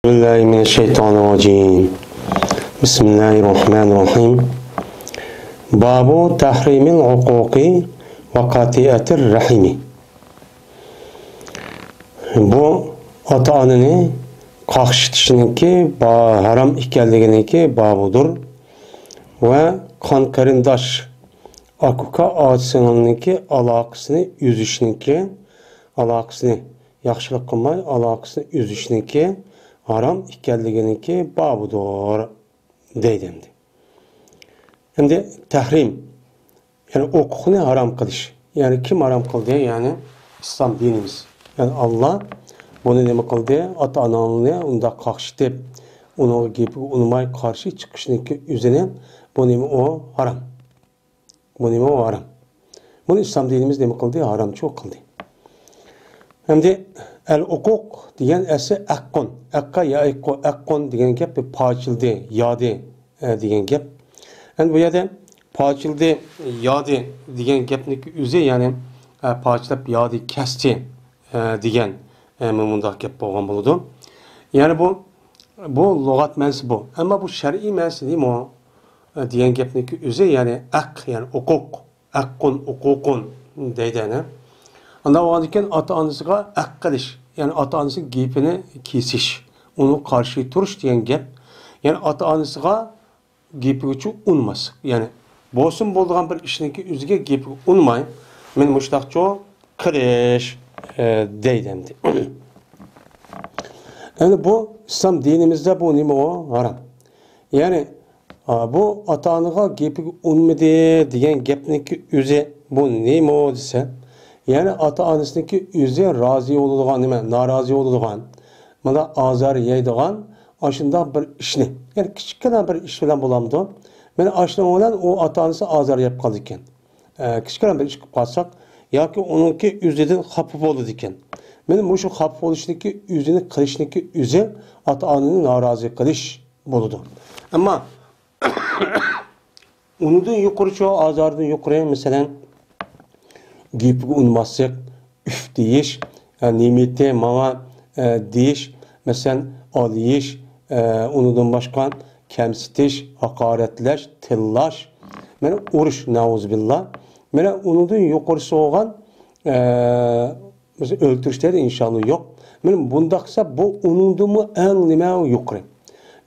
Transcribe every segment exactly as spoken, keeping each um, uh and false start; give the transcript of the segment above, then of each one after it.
بالله من الشيطان الرجيم. بسم الله الرحمن الرحيم. باب تحريم العقوق وقطيعة الرحم. بۇ ئاتا-ئانىنى قاقشىتىشنىڭكى با-، ھارام ئىكەنلىكىنىڭكى بابىدۇر ۋە قان قېرىنداش، ئاكا-ئۇكا، ئاچا-سىڭىلنىڭكى ئالاقىسىنى ئۈزۈشنىڭكى، ئالاقىسىنى ياخشىلىق قىلماي، ئالاقىسىنى ئۈزۈشنىڭكى ھارام ئىكەنلىكىنىڭكى بابىدۇر، دەيدۇ ئەمدى. ئەمدى تەھرىم، يەنى ھوقۇقنى ھارام قىلىش. يەنى كىم ھارام قىلدى؟ يەنى ئىسلام دىنىمىز. يەنى ئاللا بۇنى نېمە قىلدى؟ ئاتا-ئاناڭنى ئۇنداق قاقشىتىپ، ئۇنىڭ گېپىگە ئۇنىماي قارشى چىقىشنىڭكى ئۆزىنى، بۇ نېمە ئۇ؟ ھارام. بۇ نېمە ئۇ؟ ھارام. بۇنى ئىسلام دىنىمىز نېمە قىلدى؟ ھارامچۇ قىلدى. ئەمدى ئەل ئوقۇق دېگەن ئەسلى ئەققۇن. ئەققە يا ئەققۇ-، ئەققۇن دېگەن گەپ بىر پارچىلىدى، يادى، ئە، دېگەن گەپ. ئەمدى بۇ يەردە پارچىلىدى، يادى دېگەن گەپنىڭكى ئۆزى، يەنى، ئە، پارچىلاپ يادى، كەستى، ئە، دېگەن، ئە، مۇنداق گەپ بولغان بولىدۇ. يەنى بۇ، بۇ لۇغەت مەنىسى بۇ. ئەمما بۇ شەرئىي مەنىسى نېمە؟ ئە، دېگەن گەپنىڭكى ئۆزى، يەنى ئەق، يەنى ئوقۇق. ئەققۇن، ئوقۇقۇن دەيدۇ ئەنە. ئانداق بولغاندىكىن ئاتا-ئانىسىغا ئەق قىلىش، يەنى ئاتا-ئانىسىنىڭ گېپىنى كېسىش، ئۇنىڭغا قارشى تۇرۇش دېگەن گەپ. يەنى ئاتا-ئانىسىغا گېپىگىچۇ ئۇنىماسلىق. يەنى بولسىمۇ بولىدىغان بىر ئىشنىڭكى ئۆزىگە گېپىگە ئۇنىماي، مەن مۇشۇنداقچۇ قىلىش، ئە، دەيدۇ ئەمدى. ئەمدى بۇ ئىسلام دىنىمىزدا بۇ نېمە ئۇ؟ ھارام. يەنى، ئا، بۇ ئاتا-ئانىغا گېپىگە ئۇنمىدى دېگەن گەپنىڭكى ئۆزى بۇ نېمە دېسە، يەنى ئاتا-ئانىسىنىڭكى ئۆزى رازى بولىدىغان نېمە، نارازى بولىدىغان، مانا ئازار يەيدىغان ئاشۇنداق بىر ئىشنى، يەنى كىچىككىنە بىر ئىش بىلەن بولامدۇ؟ مانا ئاشۇنىڭ بىلەن ئۇ ئاتا-ئانىسى ئازار يەپ قالىدىكەن. ئە، كىچىككىنە بىر ئىش قىلىپ قالساق، ياكى ئۇنىڭكى ئۆزىدىن خاپا بولىدىكەن. مانا مۇشۇ خاپا بولۇشنىڭكى ئۆزىنى قىلىشنىڭكى ئۆزى ئاتا-ئانىنى نارازى قىلىش بولىدۇ. ئەمما ئۇنىڭدىن يۇقىرىچۇ، ئازاردىن يۇقىرى، مەسىلەن، گېپىگە ئۇنىماسلىق، ئۈف دېيىش، ئە، نېمىتى ماڭا، ئە، دېيىش، مەسىلەن، ئالىيىش، ئە، ئۇنىڭدىن باشقا كەمسىتىش، ھاقارەتلەش، تىللاش، مانا ئۇرۇش، نەئۇزۇبىللا. مانا ئۇنىڭدىن يۇقىرىسى بولغان، ئە، مەسىلەن، ئۆلتۈرۈش دەيدۇ، ئىنشاللا يوق. مانا بۇنداق قىلسا، بۇ ئۇنىڭدىنمۇ ئەڭ نېمە يۇقىرى.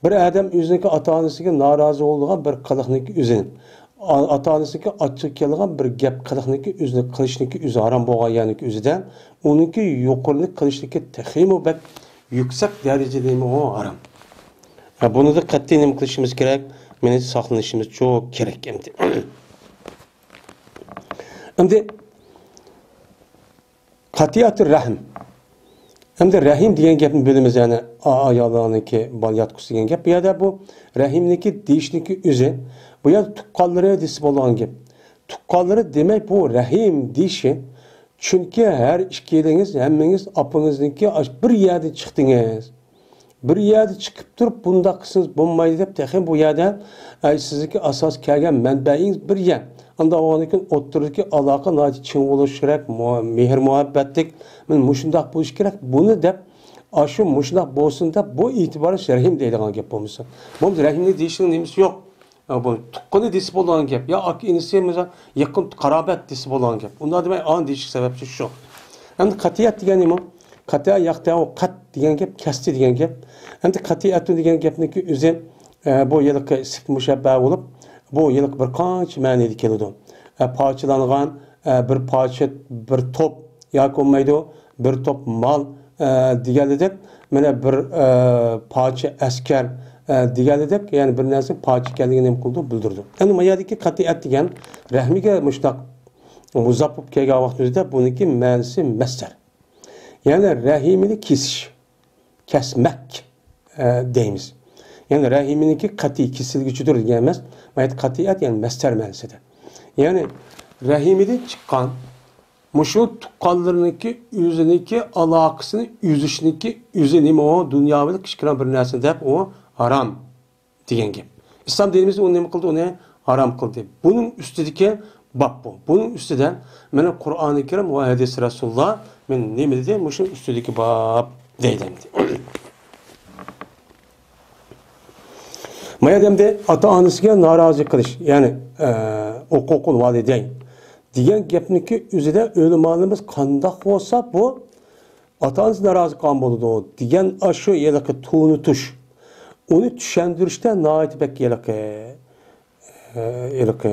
بىر ئادەم ئۆزىنىڭكى ئاتا-ئانىسىگە نارازى بولىدىغان بىر قىلىقنىڭكى ئۆزىنى، ئا-، ئاتا-ئانىسىنىڭكى ئاچچىقى كېلىدىغان بىر گەپ قىلىقنىڭكى ئۆزىنى قىلىشنىڭكى ئۆزى ھارام بولغان يەرنىڭكى ئۆزىدە، ئۇنىڭكى يۇقىرىلىق قىلىشنىڭكى تېخىمۇ بەك يۈكسەك دەرىجىدە نېمە ئۇ؟ ھارام. ھە، بۇنىدا قەتئىي نېمە قىلىشىمىز كېرەك؟ مانا ساقلىنىشىمىز چوق كېرەك ئەمدى. ئەمدى قەتئىئەتۇر رەھىم. ئەمدى رەھىم دېگەن گەپنى بىلىمىز، يەنى ئا-، ئاياللارنىڭكى بالا ياتقۇسى دېگەن گەپ. بۇ يەردە بۇ رەھىمنىڭكى دېيىشنىڭكى ئۆزى، بۇ يەردە تۇغقانلىرى دېسە بولىدىغان گەپ. تۇغقانلىرى دېمەك، بۇ رەھىم دېيىشى. چۈنكى ھەر ئىككىلىڭىز، ھەممىڭىز ئاپىڭىزنىڭكى ئاش-، بىر يەردىن چىقتىڭىز. بىر يەردە چىقىپ تۇرۇپ، بۇنداق قىلسىڭىز بولمايدۇ دەپ، تېخى بۇ يەردە، ئە، سىزنىڭكى ئاساس كەلگەن مەنبەيىڭىز بىر يەر. ئانداق بولغاندىكىن ئوتتۇرىدىكى ئالاقە ناھايىتى چىڭ بولۇشى كېرەك، مۇ-، مېھىر-مۇھەببەتلىك، مانا مۇشۇنداق بولۇشى كېرەك، بۇنى دەپ، ئاشۇ مۇشۇنداق بولسۇن دەپ، بۇ ئېتىبارى رەھىم دەيدىغان گەپ بولمىسا. بولمىسا رەھىمنى دېيىشنىڭ نېمىسى يوق. ئە، بۇ تۇغقىنى دېسە بولىدىغان گەپ. يا ئاكا-ئىنىسى، مەسىلەن، يېقىن قارابەت دېسە بولىدىغان گەپ. ئۇنداق دېمەي، ئانى دېيىشلىك سەۋەبچى شۇ. ئەمدى قەتئىيەت دېگەن نېمە؟ قەتئە يەقتەئۇ قەت دېگەن گەپ، كەستى دېگەن گەپ. ئەمدى قەتئىئەتۇ دېگەن گەپنىڭكى ئۆزى، ئە، بۇ ھېلىقى سىفەت مۇشەببەھە بولۇپ، بۇ ھېلىقى بىر قانچە مەنىدە كېلىدۇ. ئە، پارچىلانغان، ئە، بىر پارچە، بىر توپ ياكى بولمايدۇ، بىر توپ مال، ئە، دېگەنلىدەك، مانا بىر، ئە، پارچە ئەسكەر، ئە، دېگەنلىدەك، يەنى بىر نەرسە پارچە ئىكەنلىكىنى نېمە قىلىدۇ؟ بىلدۈرىدۇ. ئەمدى ما يەردىكى قەتئىئەت دېگەن رەھمىگە مۇشۇنداق مۇزاپ بولۇپ كەلگەن ۋاقتىمىزدا بۇنىڭكى مەنىسى مەسدەر. يەنى رەھىمىنى كېسىش، كەسمەك، ئە، دەيمىز. يەنى رەھىمىنىڭكى قەتئىي كېسىلگۈچىدۇر دېگەن ئەمەس. ما يەردە قەتئىئەت، يەنى مەسدەر مەنىسىدە. يەنى رەھىمىدىن چىققان مۇشۇ تۇغقانلىرىنىڭكى ئۆزىنىڭكى ئالاقىسىنى ئۈزۈشنىڭكى ئۆزى نېمە ئۇ؟ دۇنياۋىلىك كىچىككىنە بىر نەرسە دەپ ئۇ ھارام دېگەن گەپ. ئىسلام دىنىمىز ئۇنى نېمە قىلدى؟ ئۇنى ھارام قىلدى. بۇنىڭ ئۈستىدىكى باب بۇ. بۇنىڭ ئۈستىدە مانا قۇرئانى كەرىم ۋە ھەدىس رەسۇلۇللا مانا نېمە دېدى؟ مۇشۇ ئۈستىدىكى باب دەيدۇ ئەمدى. ما يەردە ئەمدى ئاتا-ئانىسىگە نارازى قىلىش، يەنى، ئە، ھوقۇقۇل ۋالىدەين دېگەن گەپنىڭكى ئۆزىدە ئۆلىمالىرىمىز قانداق بولسا بۇ ئاتا-ئانىسى نارازى قىلغان بولىدۇ دېگەن ئاشۇ ھېلىقى تونۇتۇش، ئۇنى چۈشەندۈرۈشتە ناھايىتى بەك ھېلىقى، ئە، ھېلىقى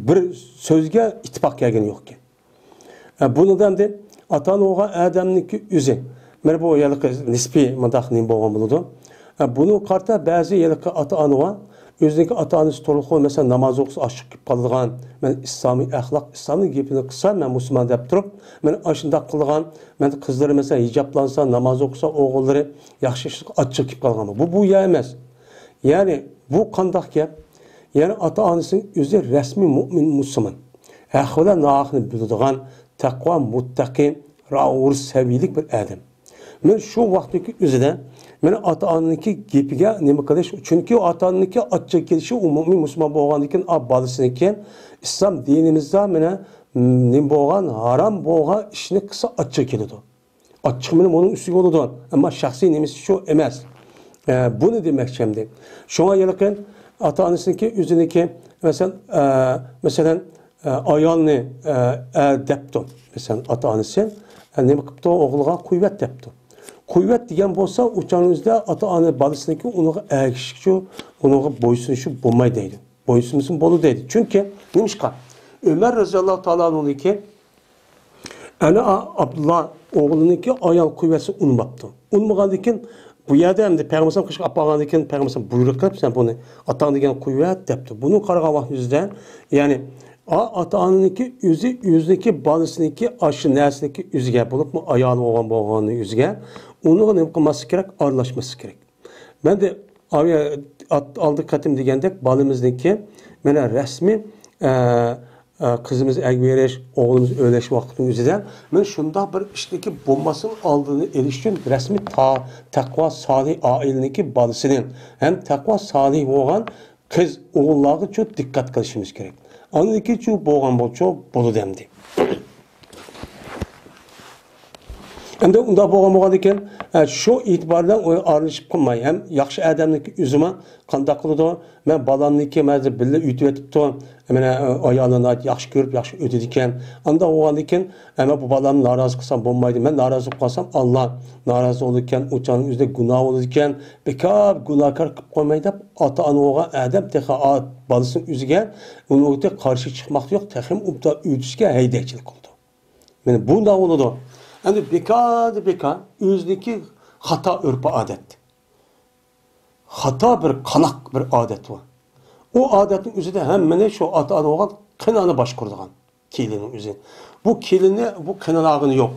بىر سۆزگە ئىتتىپاق كەلگىنى يوقكەن. ئە، بۇنىڭدا ئەمدى ئاتا-ئانا بولغان ئادەمنىڭكى ئۆزى، مانا بۇ ھېلىقى نىسپىي مۇنداق نېمە بولغان بولىدۇ. ئە، بۇنىڭغا قارىتا بەزى ھېلىقى ئاتا-ئانا بار، ئۆزىنىڭكى ئاتا-ئانىسى تولۇق، مەسىلەن، ناماز ئوقۇسا ئاچچىق كېلىپ قالىدىغان، مەن ئىسلامىي ئەخلاق، ئىسلامنىڭ گېپىنى قىلسام، مەن مۇسۇلمان دەپ تۇرۇپ، مەن ئاشۇنداق قىلىدىغان، مەن قىزلىرىم، مەسىلەن، ھىجابلانسا، ناماز ئوقۇسا، ئوغۇللىرى ياخشى ئىشقا ئاچچىق كېلىپ قالغان. بۇ، بۇ يا ئەمەس. يەنى بۇ قانداق گەپ؟ يەنى ئاتا-ئانىسىنىڭ ئۆزى رەسمىي مۆمىن مۇسۇلمان. ھەق بىلەن ناھەقنى بىلىدىغان، تەقۋا، مۇتتەقى، راۋۇر سەۋىيىلىك بىر ئادەم. مەن شۇ ۋاقىتتىكى ئۆزىدە مەن ئاتا-ئانىنىڭكى گېپىگە نېمە قىلىش؟ چۈنكى ئاتا-ئانىنىڭكى ئاچچىق كېلىشى، ئۇ مۆمىن مۇسۇلمان بولغاندىن كېيىن، ئا، بالىسىنىڭكى ئىسلام دىنىمىزدا مانا نېمە بولغان، ھارام بولغان ئىشنى قىلسا ئاچچىق كېلىدۇ. ئاچچىق مېنىڭ ئۇنىڭ ئۈستىگە بولىدۇ. ئەمما شەخسىي نېمىسى شۇ ئەمەس. ئە، بۇنى دېمەكچى ئەمدى. شۇڭا ھېلىقى ئاتا-ئانىسىنىڭكى ئۆزىنىڭكى، مەسىلەن، ئە، مەسىلەن، ئە، ئايالنى، ئە، ئە، دەپتۇ. مەسىلەن، ئاتا-ئانىسى، ئە، نېمە قىپتۇ؟ ئوغلىغا قويۇۋەت دەپتۇ. قويۇۋەت دېگەن بولسا، ئۇ چاغنىڭ ئۆزىدە ئاتا-ئانا بالىسىنىڭكى ئۇنىڭغا ئەگىشىشكە، ئۇنىڭغا بويسۇنۇشى بولمايدۇ دەيدۇ. بويسۇنمىسىمۇ بولىدۇ دەيدۇ. چۈنكى نېمىشقا؟ ئۆمەر رەزىياللاھۇ تائالا ئەنھۇنىڭكى ئەنە ئا-، ئابدۇللا ئوغلىنىڭكى ئايال قويۇۋەتسە ئۇنىماپتۇ. ئۇنىمىغاندىن كېيىن بۇ يەردە ئەمدى پەيغەمبەر قىلىشقا ئاپارغاندىن كېيىن پەيغەمبەر بۇيرۇق قىلىپ، سەن بۇنى ئاتاڭ دېگەن قويۇۋەت دەپتۇ. بۇنى قارىغان ۋاقتىمىزدا، يەنى ئا-، ئاتا-ئانىنىڭكى ئۆزى، ئۆزىنىڭكى بالىسىنىڭكى ئاشۇ نەرسىنىڭكى ئۆزىگە، بولۇپمۇ ئايالى بولغان بولغاننىڭ ئۆزىگە ئۇنىڭغا نېمە قىلماسلىق كېرەك؟ ئارىلاشماسلىق كېرەك. مەندە ئاۋۇ ئات-، ئالدى قېتىم دېگەندەك بالىمىزنىڭكى مانا رەسمىي، ئە، ئە، قىزىمىز ئەگىۋېرىش، ئوغلىمىز ئۆيلەش ۋاقتىنىڭ ئۆزىدە مانا شۇنداق بىر ئىشنىڭكى بولماسلىقىنىڭ ئالدىنى ئېلىش ئۈچۈن رەسمىي تا-، تەقۋا سالىھ ئائىلىنىڭكى بالىسىنى ھەم تەقۋا سالىھ بولغان قىز ئوغۇللارغىچۇ دىققەت قىلىشىمىز كېرەك. ئاندىن كېيىنچۇ بولغان بولچۇ بولىدۇ ئەمدى. ئەمدى ئۇنداق بولغان بولغاندىكىن، ئە، شۇ ئېتىبار بىلەن ئۇ ئارىلىشىپ قالماي، ھەم ياخشى ئادەمنىڭكى ئۆزىمۇ قانداق قىلىدۇ؟ مەن بالامنىڭكى ھازىر بىللە ئۆتۈۋېتىپتۇ. مانا، ئايالىنى ناھايىتى ياخشى كۆرۈپ، ياخشى ئۆتىدىكەن. ئانداق بولغاندىكىن، مەن بۇ بالامنى نارازى قىلسام بولمايدۇ. مەن نارازى قىلىپ قالسام، ئاللا نارازى بولىدىكەن، ئۇ چاغنىڭ ئۆزىدە گۇناھ بولىدىكەن. بىكار گۇناھكار قىلىپ قويماي دەپ، ئاتا-ئانا بولغان ئادەم تېخى ئا-، بالىسىنىڭ ئۆزىگە ئۇنىڭغا قارشى چىقماقتا يوق، تېخىمۇ ئوبدان ئۆتۈشكە ھەيدەكچىلىك قىلىدۇ. مانا بۇنداق بولىدۇ. ئەمدى بىكاردىن بىكار ئۆزىنىڭكى خاتا ئۆرپ-ئادەت. خاتا بىر قالاق بىر ئادەت بۇ. ئۇ ئادەتنىڭ ئۆزىدە ھەممىنى شۇ ئاتا-ئانا بولغان قېنى ئانا باشقۇرىدىغان كېلىننىڭ ئۆزى. بۇ كېلىننى، بۇ قېنى ئالغىنى يوق.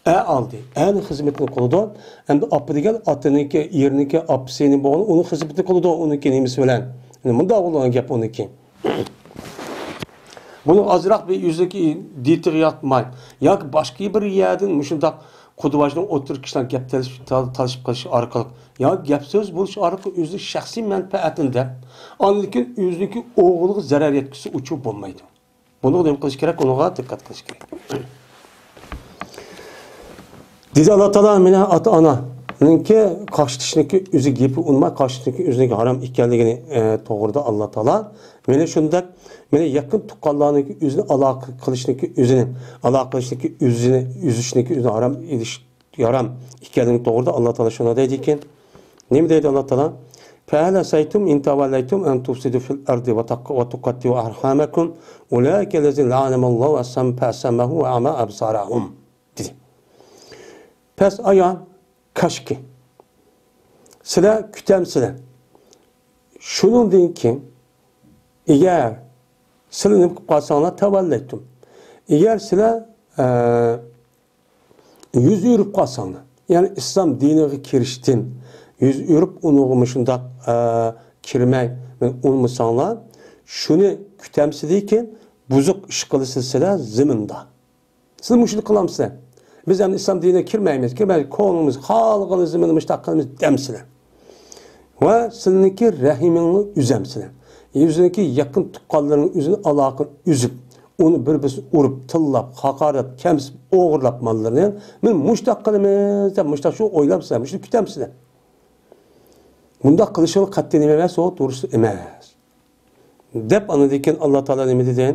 ئەر ئالدى. ئەرنىڭ خىزمىتىنى قىلىدۇ. ئەمدى ئاپا دېگەن ئاتىنىڭكى، ئېرىنىڭكى ئاپىسىنى بولغان، ئۇنىڭ خىزمىتىنى قىلىدۇ، ئۇنىڭكى نېمىسى بىلەن. مۇنداق بولغان گەپ ئۇنىڭكى. بۇنىڭ ئازراق بىر يۈزلۈك دىتىغا ياتماي ياكى باشقا بىر يەردىن مۇشۇنداق قۇدىۋاجنىڭ ئوتتۇرا كىشىلەر گەپ تالىشىپ، تال-، تالىشىپ قېلىشى ئارقىلىق ياكى گەپ سۆز بولۇشى ئارقىلىق ئۆزىنىڭ شەخسىي مەنپەئەتىنى دەپ، ئاندىن كېيىن ئۆزىنىڭكى ئوغلىغا زەرەر يەتكۈزسە ئۇچۇر بولمايدۇ. بۇنىڭغا نېمە قىلىش كېرەك؟ ئۇنىڭغا دىققەت قىلىش كېرەك. دېدى ئاللا تائالا، مېنى ئاتا-ئانانىڭكى قاقشىتىشنىڭكى ئۆزى گېپى ئۇنىماي، قاقشىتىشنىڭكى ئۆزىنىڭكى ھارام ئىكەنلىكىنى، ئە، توغرىدا ئاللا تائالا مېنى شۇنداق، مېنى يېقىن تۇغقانلارنىڭكى ئۆزىنى ئالاقە قىلىشنىڭكى ئۆزىنى، ئالاقە قىلىشنىڭكى ئۆزىنى ئۈزۈشنىڭكى ئۆزىنى ھارام ئېلىش، ھارام ئىكەنلىكىنى توغرىدا ئاللا تائالا شۇنداق دەيدىكەن. نېمە دەيدۇ ئاللا تائالا؟ فهل عسيتم إن توليتم أن تفسدوا في الأرض وتق-، وتقطعوا أرحامكم أولئك الذين لعنهم الله فأصم-، فأصمهم وأعمى أبصارهم. دېدى. پەس ئايان، كاشكى. سىلەر كۈتەمسىلەر؟ شۇنىڭدىن كېيىن، ئەگەر سىلەر نېمە قىلىپ قالساڭلار، تەۋەللەيتۇم. ئەگەر سىلەر، ئە، يۈز ئۆرۈپ قالساڭلار، يەنى ئىسلام دىنىغا كىرىشتىن يۈز ئۆرۈپ، ئۇنىڭغا مۇشۇنداق، ئە، كىرمەي، مېنى ئۇنىمىساڭلار، شۇنى كۈتەمسىلەركىن، بۇزۇق ئىش قىلىسىلەر زېمىندا. سىلەر مۇشۇنى قىلامسىلەر؟ بىز ئەمدى ئىسلام دىنىغا كىرمەيمىز، كىرمەيمىز، كۆڭلىمىز خالىغىنى زېمىندا مۇشۇنداق قىلىمىز دەمسىلەر؟ ۋە سىلىنىڭكى رەھىمىڭنى ئۈزەمسىلەر؟ ئۆزىنىڭكى يېقىن تۇغقانلىرىنىڭ ئۆزىنى ئالاقىنى ئۈزۈپ، ئۇنى بىر-بىرسىنى ئۇرۇپ، تىللاپ، ھاقارەت، كەمسىتىپ، ئوغرىلاپ ماللىرىنى، مانا مۇشۇنداق قىلىمىز دەپ، مۇشۇنداق شۇ ئويلامسىلەر، مۇشۇنى كۈتەمسىلەر؟ بۇنداق قىلىشىڭ قەتئىي نېمە ئەمەس، ئۇ توغرىسى ئەمەس. دەپ، ئاندىن كېيىن ئاللا تائالا نېمە دېدى؟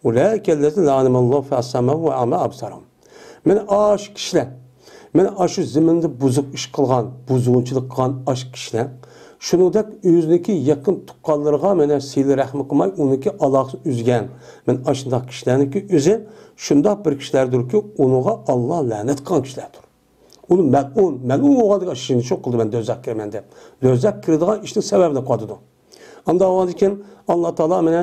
«ئۇلائىكەللەزىنە لەئەنەھۇمۇللاھۇ فەئەسەممەھۇم ۋە ئەمە ئەبسارەھۇم.» مانا ئاشۇ كىشىلەر، مانا ئاشۇ زېمىندا بۇزۇق ئىش قىلغان، بۇزغۇنچىلىق قىلغان ئاشۇ كىشىلەر، شۇنىڭدەك ئۆزىنىڭكى يېقىن تۇغقانلىرىغا مانا سىلە رەھمى قىلماي، ئۇنىڭكى ئالاقىسىنى ئۈزگەن، مانا ئاشۇنداق كىشىلەرنىڭكى ئۆزى شۇنداق بىر كىشىلەردۇركى، ئۇنىڭغا ئاللا لەنەت قىلغان كىشىلەردۇر. ئۇنى مەلئۇن، مەلئۇن بولغاندىكىن ئاشۇنى شۇ قىلدى، مەن دوزاخقا كىرىمەن دەپ. دوزاخقا كىرىدىغان ئىشنىڭ سەۋەبىنى قىلىۋاتىدۇ. ئانداق بولغاندىكىن ئاللا تائالا مانا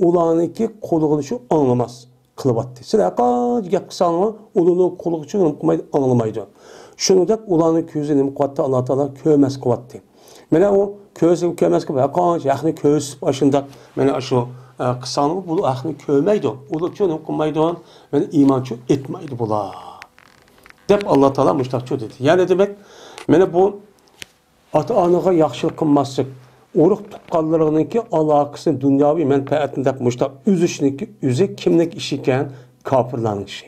ئۇلارنىڭكى قۇلىقىنى شۇ ئاڭلىماس قىلىۋاتتى. سىلەر ھەرقانچە گەپ قىلساڭلار، ئۇلارنىڭ قۇلىقى شۇ نېمە قىلمايدۇ، ئاڭلىمايدۇ. شۇنىڭدەك ئۇلارنىڭ كۆزى نېمە قىلىۋاتتى، ئاللا تائالا كۆرمەس قىلىۋاتتى. مانا ئۇ كۆرسە كۆرمەس قىلىپ، ھەرقانچە ھەقنى كۆرسىتىپ ئاشۇنداق، مانا ئاشۇ، ئە، قىلساڭلار، بۇ ھەقنى كۆرمەيدۇ. ئۇلارچۇ نېمە قىلمايدۇ، مانا ئىمانچۇ ئېيتمايدۇ بۇلار. دەپ ئاللا تائالا مۇشتاقچۇ دېدى. يەنى دېمەك، مانا بۇ ئاتا-ئانىغا ياخشىلىق قىلماسلىق، ئۇرۇق-تۇغقانلىرىنىڭكى ئالاقىسىنى دۇنياۋى مەنپەئەتنى دەپ مۇشتاق ئۈزۈشنىكى ئۆزى كىمنىڭ ئىشى ئىكەن؟ كاپىرلارنىڭ ئىشى.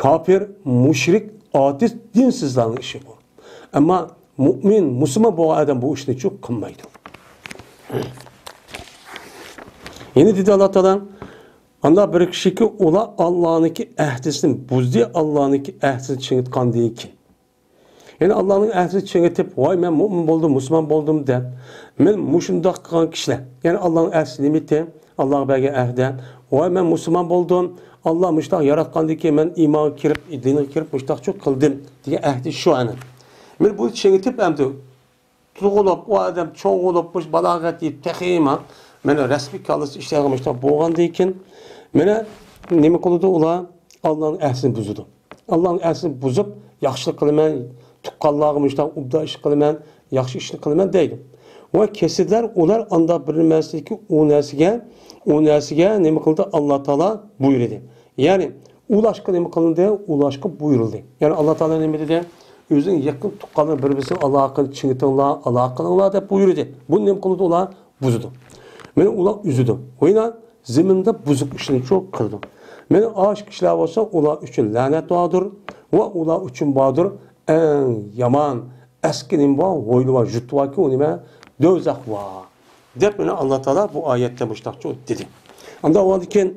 كاپىر، مۇشرىك، ئاتېئىست، دىنسىزلارنىڭ ئىشى بۇ. ئەمما مۇئمىن، مۇسۇلمان بولغان ئادەم بۇ ئىشنىچۇ قىلمايدۇ. يەنە دېدى ئاللا تائالا، ئانداق بىر كىشىكى ئۇلار ئاللانىڭكى ئەھدىسىنى بۇزدى، ئاللانىڭكى ئەھدىسىنى چىڭىتقاندىن كېيىن. يەنى ئاللانىڭ ئەھدىسىنى چىڭىتىپ، ۋاي، مەن مۇئمىن بولدۇم، مۇسۇلمان بولدۇم دەپ، مەن مۇشۇنداق قىلغان كىشىلەر، يەنى ئاللانىڭ ئەھدىسى نېمىتى؟ ئاللاغا بەرگەن ئەھدە، ۋاي، مەن مۇسۇلمان بولدۇم، ئاللا مۇشۇنداق ياراتقاندىن كېيىن مەن ئىمانغا كىرىپ، دىنغا كىرىپ، مۇشۇنداقچۇ قىلدىم دېگەن ئەھدى شۇ ئەنە. مەن بۇنى چىڭىتىپ ئەمدى تۇغۇلۇپ، ئۇ ئادەم چوڭ بولۇپ، مۇشۇ بالاغەت يېتىپ، تېخىمۇ مانا رەسمىي كاللىسى ئىشلەيدىغان مۇشۇنداق بولغاندىن كېيىن، مانا نېمە قىلىدۇ ئۇلار؟ ئاللانىڭ ئەھدىسىنى بۇزىدۇ. ئاللانىڭ ئەھدىسىنى بۇزۇپ، ياخشىلىق قىلىمەن، تۇغقانلارغا مۇشۇنداق ئوبدان ئىش قىلىمەن، ياخشى ئىشنى قىلىمەن دەيدۇ. ۋە كېسىدىلەر ئۇلار ئانداق بىر نېمىسىدىكى ئۇ نەرسىگە، ئۇ نەرسىگە نېمە قىلدى؟ ئاللا تائالا بۇيرۇدى. يەنى ئۇلاشقا نېمە قىلىندى؟ ئۇلاشقا بۇيرۇلدى. يەنى ئاللا تائالا نېمە دېدى؟ ئۆزىنىڭ يېقىن تۇغقانلىرى بىر-بىرسىنىڭ ئالاقىنى چىڭىتىڭلار، ئالاقە قىلىڭلار دەپ بۇيرۇدى. بۇنى نېمە قىلىدۇ ئۇلار؟ بۇزىدۇ. مانا ئۇلار ئۈزىدۇ. ۋە يەنە زېمىندا بۇزۇق ئىشنى چوق قىلىدۇ. مانا ئاشۇ كىشىلەر بولسا ئۇلار ئۈچۈن لەنەت باردۇر ۋە ئۇلار ئۈچۈن باردۇر ئەڭ يامان، ئەسكى نېمە بار؟ ھويلا بار، يۇرت باركى، ئۇ نېمە؟ دوزاخ بار. دەپ مانا ئاللا تائالا بۇ ئايەتتە مۇشۇنداقچۇ دېدى. ئاندىن ئۇنىڭدىن كېيىن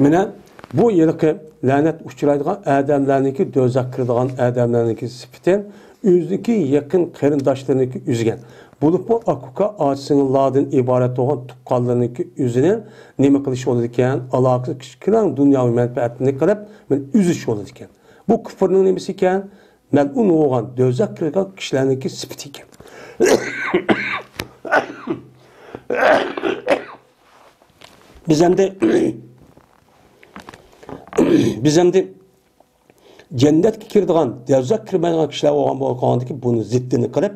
مانا بۇ ھېلىقى لەنەت ئۇچرايدىغان ئادەملەرنىڭكى، دوزاخقا كىرىدىغان ئادەملەرنىڭكى سۈپىتى ئۆزىنىڭكى يېقىن قېرىنداشلىرىنىڭكى ئۆزىگە، بولۇپمۇ ئاكا-ئۇكا، ئاچا-سىڭىللاردىن ئىبارەت بولغان تۇغقانلىرىنىڭكى ئۆزىنى نېمە قىلىش بولىدىكەن؟ ئالاقىسى كىچىككىنە دۇنياۋى مەنپەئەتنى قىلىپ، مانا ئۈزۈش بولىدىكەن. بۇ كۇپۇرنىڭ نېمىسى ئىكەن؟ مەلئۇن بولغان، دوزاخقا كىرگەن كىشىلەرنىڭكى سۈپىتى ئىكەن. بىز ئەمدى، بىز ئەمدى جەننەتكە كىرىدىغان، دوزاخقا كىرمەيدىغان كىشىلەر بولغان بولغاندىكىن بۇنى زىددىنى قىلىپ،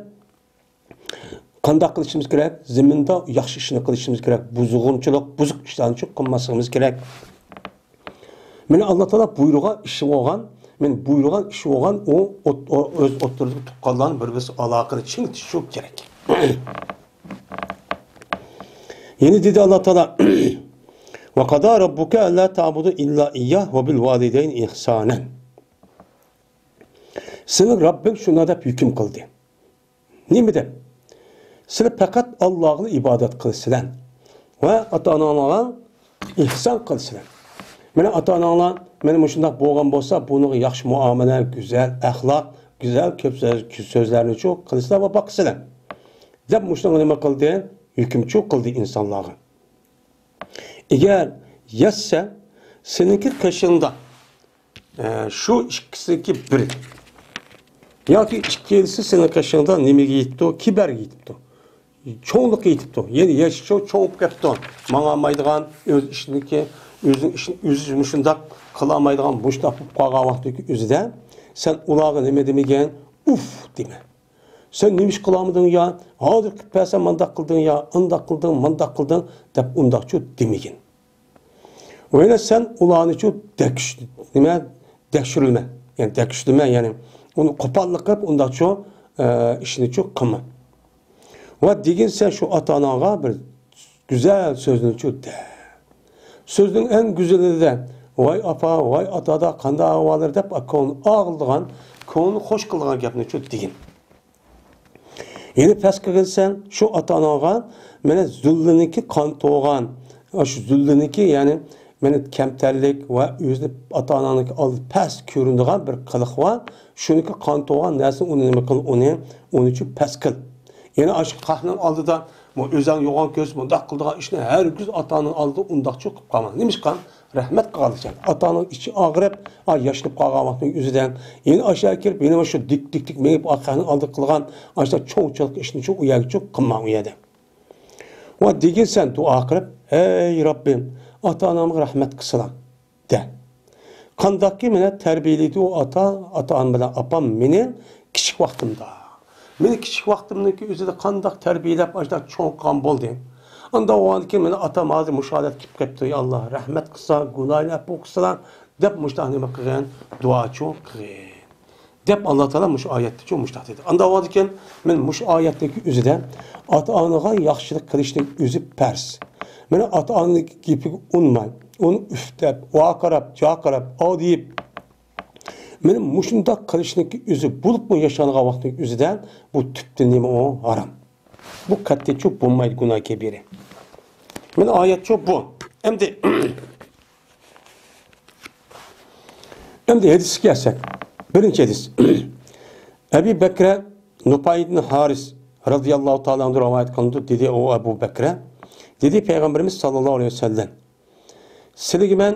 قانداق قىلىشىمىز كېرەك؟ زېمىندا ياخشى ئىشنى قىلىشىمىز كېرەك، بۇزغۇنچىلىق، بۇزۇق ئىشلارنى قىلماسلىقىمىز كېرەك. مانا ئاللا تائالا بۇيرۇغان ئىش بولغان، مانا بۇيرۇغان ئىش بولغان ئۇ ئوت-، ئۆز ئوتتۇرىدىكى تۇغقانلارنى بىر-بىرسى ئالاقىنى چىڭىتىش شۇ كېرەك. يەنە دېدى ئاللا تائالا، «وقضى ربك ألا تعبدوا إلا إياه وبالوالدين إحسانا.» سېنىڭ رەببىڭ شۇنداق دەپ ھۆكۈم قىلدى. نېمە دەپ؟ سىلەر پەقەت ئاللاغىلا ئىبادەت قىلىسىلەر ۋە ئاتا-ئاناڭلارغا ئېھسان قىلىسىلەر. مانا ئاتا-ئاناڭلار مانا مۇشۇنداق بولغان بولسا، بۇنىڭغا ياخشى مۇئامىلە، گۈزەل ئەخلاق، گۈزەل كۆپ سۆز، سۆزلەرنىچۇ قىلىسىلەر ۋە باقىسىلەر، دەپ مۇشۇنىڭغا نېمە قىلدى؟ ھۆكۈمچۇ قىلدى ئىنسانلارغا. ئەگەر يەتسە، سېنىڭكى قېشىڭدا، ئە، شۇ ئىككىسىنىڭكى بىرى ياكى ئىككىلىسى سېنىڭ قېشىڭدا نېمىگە يېتىپتۇ؟ كىبەرگە يېتىپتۇ. چوڭلۇققا يېتىپتۇ. يەنى ياشى چوڭ، چوڭ بولۇپ كەپتۇ. ماڭالمايدىغان، ئۆز ئىشىنىڭكى، ئۆزىنىڭ ئىشىنى ئۆزى مۇشۇنداق قىلالمايدىغان، مۇشۇنداق بولۇپ قالغان ۋاقتىدىكى ئۆزىدە سەن ئۇلارغا نېمە دېمىگىن؟ ئۇف دېمە. سەن نېمە ئىش قىلالمىدىڭ يا؟ ھازىر قىلىپ بەرسەم مانداق قىلدىڭ يا، ئانداق قىلدىڭ، مانداق قىلدىڭ دەپ ئۇنداقچۇ دېمىگىن. ۋە يەنە سەن ئۇلارنىچۇ دەكۈش-، نېمە، دەكشۈرۈلمە. يەنى دەكۈشلىمە، يەنى ئۇنى قوپاللىق قىلىپ ئۇنداقچۇ، ئە، ئىشنىچۇ قىلما. ۋە دېگىن سەن شۇ ئاتا-ئاناڭغا بىر گۈزەل سۆزنىچۇ دە. سۆزنىڭ ئەڭ گۈزىلىدە، ۋاي ئاپا، ۋاي ئاتا، قانداق ئەھۋاللار دەپ كۆڭلىنى ئاغلىتىدىغان، كۆڭلىنى خوش قىلىدىغان گەپنىچۇ دېگىن. يەنە پەس قىلغىنسەن شۇ ئاتا-ئاناڭغا، مانا زۇللىنىڭكى قان توغان، شۇ زۇللىنىڭكى، يەنى مانا كەمتەرلىك ۋە ئۆزىنى ئاتا-ئاناڭنىڭكى ئالدىدا پەس كۆرۈنىدىغان بىر قىلىق بار. شۇنىڭكى قان توغان نەرسىنى ئۇنى نېمە قىل، ئۇنى، ئۇنى شۇ پەس قىل. يەنە ئاشۇ خەقنىڭ ئالدىدا، بۇ ئۆزۈڭ يوغان كۆز مۇنداق قىلىدىغان ئىشنى ھەرگىز ئاتا-ئاناڭ ئالدىدا ئۇنداقچۇ قىلىپ قالما. نېمىشقا؟ رەھمەت قىلغانلىقچە. ئاتا-ئانىڭ ئىچى ئاغرىپ، ئا، ياشىنىپ قالغان ۋاقتىنىڭ ئۆزىدە يەنە ئاشۇ كىرىپ، يەنە شۇ دىك، دىك، دىك مېڭىپ، خەقنىڭ ئالدىدا قىلغان ئاشۇ چوڭچىلىق ئىشنى شۇ ئۇ يەرگىچۇ قىلما ئۇ يەردە. ۋە دېگىنسەن دۇئا قىلىپ، ئەي رەببىم، ئاتا-ئانامغا رەھمەت قىلسىلا، دە. قانداقكى مېنى تەربىيەلىدى ئۇ ئاتا، ئاتا-ئانام بىلەن ئاپام مېنى كىچىك ۋاقتىمدا. مېنى كىچىك ۋاقتىمدىكى ئۆزىدە قانداق تەربىيەلەپ، ئاشۇنداق چوڭ قىلغان بولدى. ئاندا ئۇنىڭدىن كېيىن مېنى ئاتام ھازىر مۇشۇ ھالەتكە كېلىپ قېپتۇ، يا ئاللا، رەھمەت قىلسا، گۇناھىنى ئەپۇ قىلسىلا، دەپ مۇشۇنداق نېمە قىلغان، دۇئاچۇ قىلغان. دەپ ئاللا تائالا مۇشۇ ئايەتتىچۇ مۇشۇنداق دېدى. ئاندا ئۇنىڭدىن كېيىن مەن مۇشۇ ئايەتتىكى ئۆزىدە ئاتا-ئانىغا ياخشىلىق قىلىشنىڭ ئۆزى پەرز. مانا ئاتا-ئانىنىڭ گېپىگە ئۇنماي، ئۇنى ئۈف دەپ، ۋارقىراپ، جارقىراپ، ئاۋ دېيىپ، مانا مۇشۇنداق قىلىشنىڭكى ئۆزى بولۇپمۇ ياشانغان ۋاقىتنىڭ ئۆزىدە بۇ تۈپتىن نېمە ئۇ؟ ھارام. بۇ قەتئىيچۇ بولمايدۇ، گۇناھ كەبىرە. مانا ئايەتچۇ بۇ. ئەمدى، ئەمدى ھەدىسكە كەلسەك. بىرىنچى ھەدىس. ئەبى بەكرە نۇپەي ئىبن ھارىس رەزىياللاھۇ تائالا ئەنھۇ رىۋايەت قىلىنىدۇ. دېدى، ئۇ ئەبۇ بەكرە. دېدى پەيغەمبىرىمىز ساللاللاھۇ ئەلەيھى ۋەسەللەم. سىلىگە مەن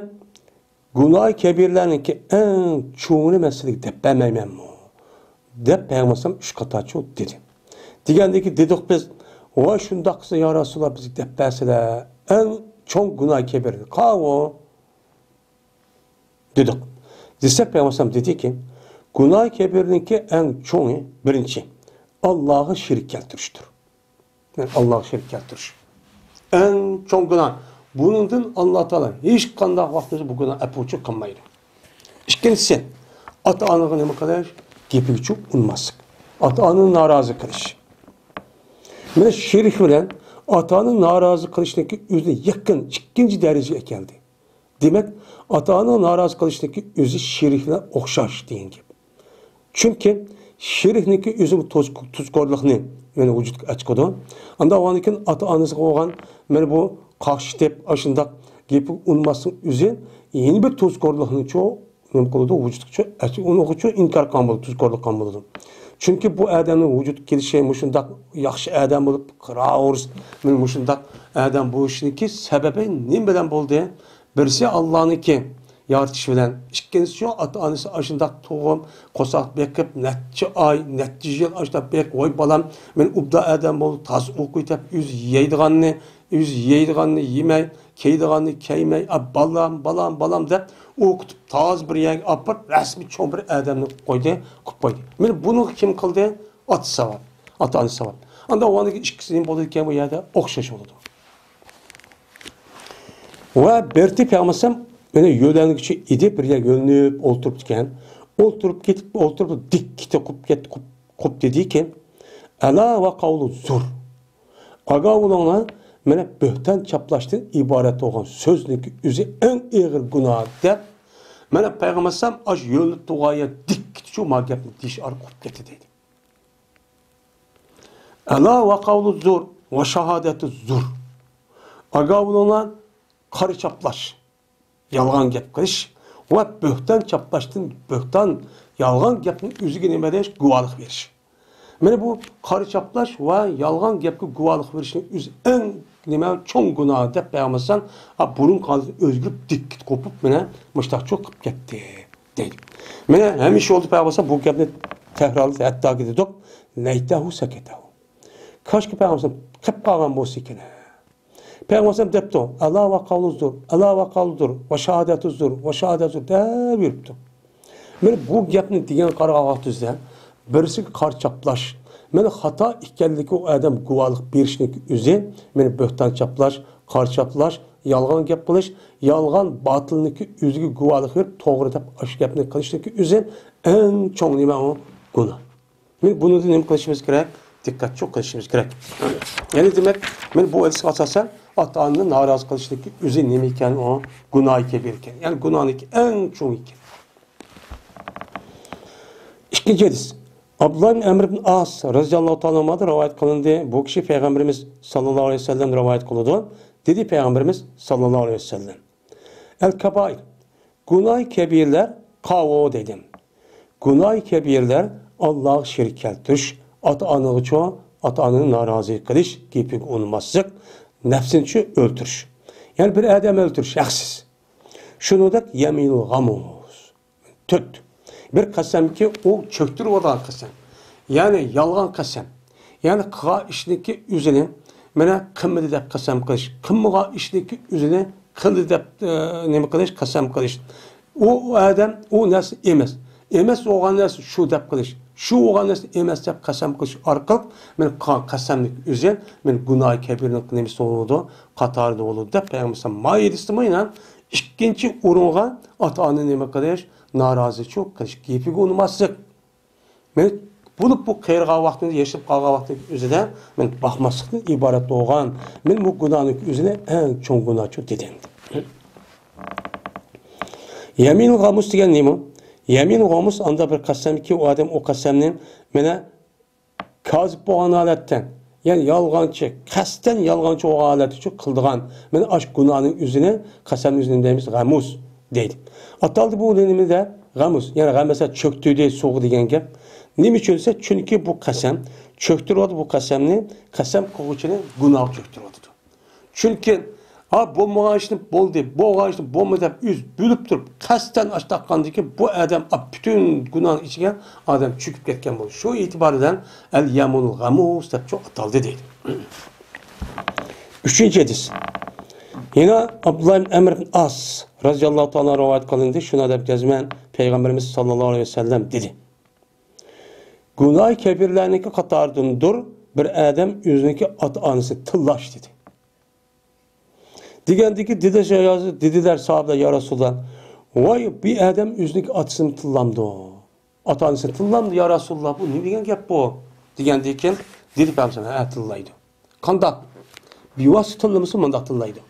گۇناھى كەبىرىلەرنىڭكى ئەڭ چوڭىنى مەن سىلىگە دەپ بەرمەيمەنمۇ؟ دەپ پەيغەمبەر ئۈچ قاتارچۇ دېدى. دېگەندىكى دېدۇق بىز، ۋاي شۇنداق قىلسا يا رەسۇلاللا بىزگە دەپ بەرسىلە، ئەڭ چوڭ گۇناھى كەبىرىنى قاۋۇ؟ دېدۇق. دېسەك پەيغەمبەر دېدىكى، گۇناھى كەبىرىنىڭكى ئەڭ چوڭى بىرىنچى، ئاللاغا شېرىك كەلتۈرۈشتۇر. يەنى ئاللاغا شېرىك كەلتۈرۈش. ئەڭ چوڭ گۇناھ. بۇنىڭدىن ئاللا تائالا ھېچقانداق ۋاقتىمىزدا بۇ گۇناھ ئەپۇچۇ قىلمايدۇ. ئىككىنچىسى، ئاتا-ئانىغا نېمە قىلىش؟ گېپىگىچۇ ئۇنماسلىق. ئاتا-ئانىنى نارازى قىلىش. مانا شېرىك بىلەن ئاتا-ئانىنى نارازى قىلىشنىڭكى ئۆزىنى يېقىن ئىككىنچى دەرىجىگە ئەكەلدى. دېمەك، ئاتا-ئانىنى نارازى قىلىشنىڭكى ئۆزى شېرىك بىلەن ئوخشاش دېگەن گەپ. چۈنكى شېرىكنىڭكى ئۆزىمۇ توز-، تۇزكورلۇقنى، يەنى ۋۇجۇدقا ئەچىقىدۇ. ئانداق بولغاندىن كېيىن ئاتا-ئانىسىغا بولغان مانا بۇ قاقشىتىپ، ئاشۇنداق گېپىگە ئۇنماسنىڭ ئۆزى يەنە بىر تۇزكورلۇقنىچۇ نېمە قىلىدۇ؟ ۋۇجۇدقىچۇ ئەچ-، ئۇنىڭغىچۇ ئىنكار قىلغان بولىدۇ، تۇزكورلۇق قىلغان بولىدۇ. چۈنكى بۇ ئادەمنىڭ ۋۇجۇدقا كېلىشى، مۇشۇنداق ياخشى ئادەم بولۇپ، راۋۇرس، مانا مۇشۇنداق ئادەم بولۇشىنىڭكى سەۋەبى نېمە بىلەن بولدى؟ بىرسى ئاللانىڭكى يارىتىش بىلەن، ئىككىنچىسى شۇ ئاتا-ئانىسى ئاشۇنداق تۇغۇپ، قورساق بېقىپ، نەچچە ئاي، نەچچە يىل ئاشۇنداق بېقىپ، ۋاي بالام، مېنى ئوبدان ئادەم بول، تازا ئوقۇي دەپ، ئۆزى يەيدىغاننى، ئۆزى يەيدىغاننى يېمەي، كىيىدىغاننى كىيمەي، ئا، بالام، بالام، بالام دەپ ئوقۇتۇپ، تازا بىر يەرگە ئاپىرىپ، رەسمىي چوڭ بىر ئادەمنى قىلىپ قويدى، قىلىپ قويدى. مانا بۇنى كىم قىلدى؟ ئاتا سەۋەب، ئاتا-ئانا سەۋەب. ئاندا ئۇنىڭ ئىككىسى نېمە بولىدىكەن بۇ يەردە؟ ئوخشاش بولىدۇ. ۋە بىرتى پەيغەمبەر ئەلەيھىسسالام يەنە يۆلەنگۈچى ئىدى، بىر يەرگە يۆلىنىپ ئولتۇرۇپتىكەن. ئولتۇرۇپ كېتىپ، ئولتۇرۇپ دىككىتە قوپۇپ كەت-، قوپ-، قوپ دېدىكى، «ئەلا ۋە قەۋلۇ زۇر. ئاگاھ بولۇڭلار، مانا بۆھتان چاپلاشتىن ئىبارەت بولغان سۆزنىڭكى ئۆزى ئەڭ ئېغىر گۇناھ» دەپ، مانا پەيغەمبەر ئەلەيھىسسالام ئاشۇ يۆلىنىپ تۇرغان يەر دىككىتە شۇ ما گەپنى دېيىش ئارقىلىق قوپۇپ كەتتى دەيدۇ. «ئەلا ۋە قەۋلۇ زۇر ۋە شاھادەتۇ زۇر. ئاگاھ بولۇڭلار، قارا چاپلاش، يالغان گەپ قىلىش ۋە بۆھتان چاپلاشتىن، بۆھتان، يالغان گەپنىڭ ئۆزىگە نېمە دەيش؟ گۇۋاھلىق بېرىش.» مانا بۇ قارا چاپلاش ۋە يالغان گەپكە گۇۋاھلىق بېرىشنىڭ ئۆزى ئەڭ نېمە، چوڭ گۇناھ دەپ پەيغەمبەر ئەلەيھىسسالام، ئا، بۇرۇن قالدى ئۆزگىرىپ دىككىتە قوپۇپ مانا مۇشتاقچۇ قىلىپ كەتتى دەيدۇ. مانا ھەمىشە يولدا پەيغەمبەر ئەلەيھىسسالام بۇ گەپنى تەكرارلىدى، ھەتتاكى دېدۇق، «لەيتەھۇ سەكەتەھۇ. كاشكى پەيغەمبەر ئەلەيھىسسالام قېلىپ قالغان بولسا ئىكەن.» پەيغەمبەر ئەلەيھىسسالام دەپتۇ، «ئەلا ۋە قەۋلۇ زۇر، ئەلا ۋە قەۋلۇ زۇر، ۋە شاھادەتۇ زۇر، ۋە شاھادەتۇ زۇر» دەپ يۈرۈپتۇ. مانا بۇ گەپنى دېگەن قارىغان ۋاقتىمىزدا بىرسىگە قارا چاپلاش، مانا خاتا ئىكەنلىكى ئۇ ئادەم گۇۋاھلىق بېرىشنىڭكى ئۆزى، مانا بۆھتان چاپلاش، قارا چاپلاش، يالغان گەپ قىلىش، يالغان باتىلنىڭكى ئۆزىگە گۇۋاھلىق بېرىپ، توغرا دەپ ئاشۇ گەپنى قىلىشنىڭكى ئۆزى ئەڭ چوڭ نېمە ئۇ؟ گۇناھ. مانا بۇنىڭدا نېمە قىلىشىمىز كېرەك؟ دىققەتچۇ قىلىشىمىز كېرەك. يەنى دېمەك، مانا بۇ ھەدىسكە ئاساسەن ئاتا-ئانىنى نارازى قىلىشنىڭكى ئۆزى نېمە ئىكەن؟ ئۇ گۇناھى كەبىر ئىكەن. يەنى گۇناھنىڭكى ئەڭ چوڭى ئىكەن. ئىككىنچى ھەدىس. ئابدۇللا ئىبن ئەمر ئىبن ئاس رەزىياللاھۇ تائالا ئانھۇدىن رىۋايەت قىلىندى. بۇ كىشى پەيغەمبىرىمىز ساللاللاھۇ ئەلەيھى ۋەسەللەم رىۋايەت قىلىدۇ. دېدى پەيغەمبىرىمىز ساللاللاھۇ ئەلەيھى ۋەسەللەم، «ئەل-كەبائىر، گۇناھى كەبىرىلەر قاۋۇ» دېدى. گۇناھى كەبىرىلەر ئاللاغا شېرىك كەلتۈرۈش، ئاتا-ئانىغىچۇ، ئاتا-ئانىنى نارازى قىلىش، گېپىگە ئۇنىماسلىق، نەپسىنىچۇ ئۆلتۈرۈش. يەنى بىر ئادەم ئۆلتۈرۈش ھەقسىز. شۇنىڭدەك يەمىنۇل غەمۇس. تۆت. بىر قەسەمكى، ئۇ چۆكتۈرۈۋالغان قەسەم. يەنى يالغان قەسەم. يەنى قىلغان ئىشنىڭكى ئۆزىنى، مانا، قىلمىدى دەپ قەسەم قىلىش. قىلمىغان ئىشنىڭكى ئۆزىنى قىلدى دەپ، ئە، نېمە قىلىش، قەسەم قىلىش. ئۇ، ئۇ ئادەم ئۇ نەرسە ئەمەس. ئەمەس بولغان نەرسە شۇ دەپ قىلىش. شۇ بولغان نەرسە ئەمەس دەپ قەسەم قىلىش ئارقىلىق، مانا، قىلغان قەسەمنىڭ ئۆزى، مانا، گۇناھى كەبىرىنىڭ نېمىسى بولىدۇ، قاتارىدا بولىدۇ دەپ پەيغەمبەر مايىدىسىمۇ ئىنان ئىككىنچى ئورۇنغا ئاتا-ئانا نېمە قىلىش، نارازىچۇ قىلىش، گېپىگە ئۇنىماسلىق. مەن بولۇپ بۇ قېرىغان ۋاقتىمدا، يېشىپ قالغان ۋاقتىمدا ئۆزىدە مەن باقماسلىقتىن ئىبارەت بولغان، مەن بۇ گۇناھنىڭ ئۆزىنى ئەڭ چوڭ گۇناھچۇ دېدىم. يەمىن غامۇس دېگەن نېمە؟ يەمىن غامۇس ئاندا بىر قەسەمكى، ئۇ ئادەم ئۇ قەسەمنى مانا كازىپ بولغان ھالەتتە، يەنى يالغانچى، قەستەن يالغانچى بولغان ھالەتتىچۇ قىلىدىغان، مانا ئاشۇ گۇناھنىڭ ئۆزىنى، قەسەمنىڭ ئۆزىنى دەيمىز، غەمۇس دەيدۇ. ئاتالدى بۇ نېمىدە؟ غەمۇس، يەنى غەمەسە چۆكتۈردى سۇغا دېگەن گەپ. نېمە ئۈچۈن دېسە، چۈنكى بۇ قەسەم، چۆكتۈرۈۋاتىدۇ بۇ قەسەمنى، قەسەم قىلغۇچىنى گۇناھقا چۆكتۈرۈۋاتىدۇ. چۈنكى، ھا، بولمىغان ئىشنى بولدى، بولغان ئىشنى بولمىدى دەپ ئۆزى بۆلۈپ تۇرۇپ، قەستەن ئاش تاققاندىكى بۇ ئادەم، ئا، پۈتۈن گۇناھنىڭ ئىچىگە ئادەم چۆكۈپ كەتكەن بولدى. شۇ ئېتىبار بىلەن ئەل يەمۇنۇل غەمۇس دەپ شۇ ئاتالدى دەيدۇ. ئۈچىنچى ھەدىس. يەنە ئابدۇللا ئىبن ئەمر ئىبن ئاس رەزىياللاھۇ تائالا رىۋايەت قىلىندى. شۇنداق دەپ جەزمەن پەيغەمبىرىمىز ساللاللاھۇ ئەلەيھى ۋەسەللەم دېدى. گۇناھى كەبىرلەرنىڭكى قاتارىدىندۇر بىر ئادەم ئۆزىنىڭكى ئاتا-ئانىسىنى تىللاش دېدى. دېگەندىكى دېدى، دېدىلەر ساھابىلەر، يا رەسۇلاللا، ۋاي، بىر ئادەم ئۆزىنىڭكى ئاتىسىنى تىللامدۇ؟ ئاتا-ئانىسىنى تىللامدۇ، يا رەسۇلاللا، بۇ نېمە دېگەن گەپ بۇ؟ دېگەندىكىن دېدى پەيغەمبەر، ھە، تىللايدۇ. قانداق؟ بىۋاسىتە تىللىمىسا مۇنداق تىللايدۇ.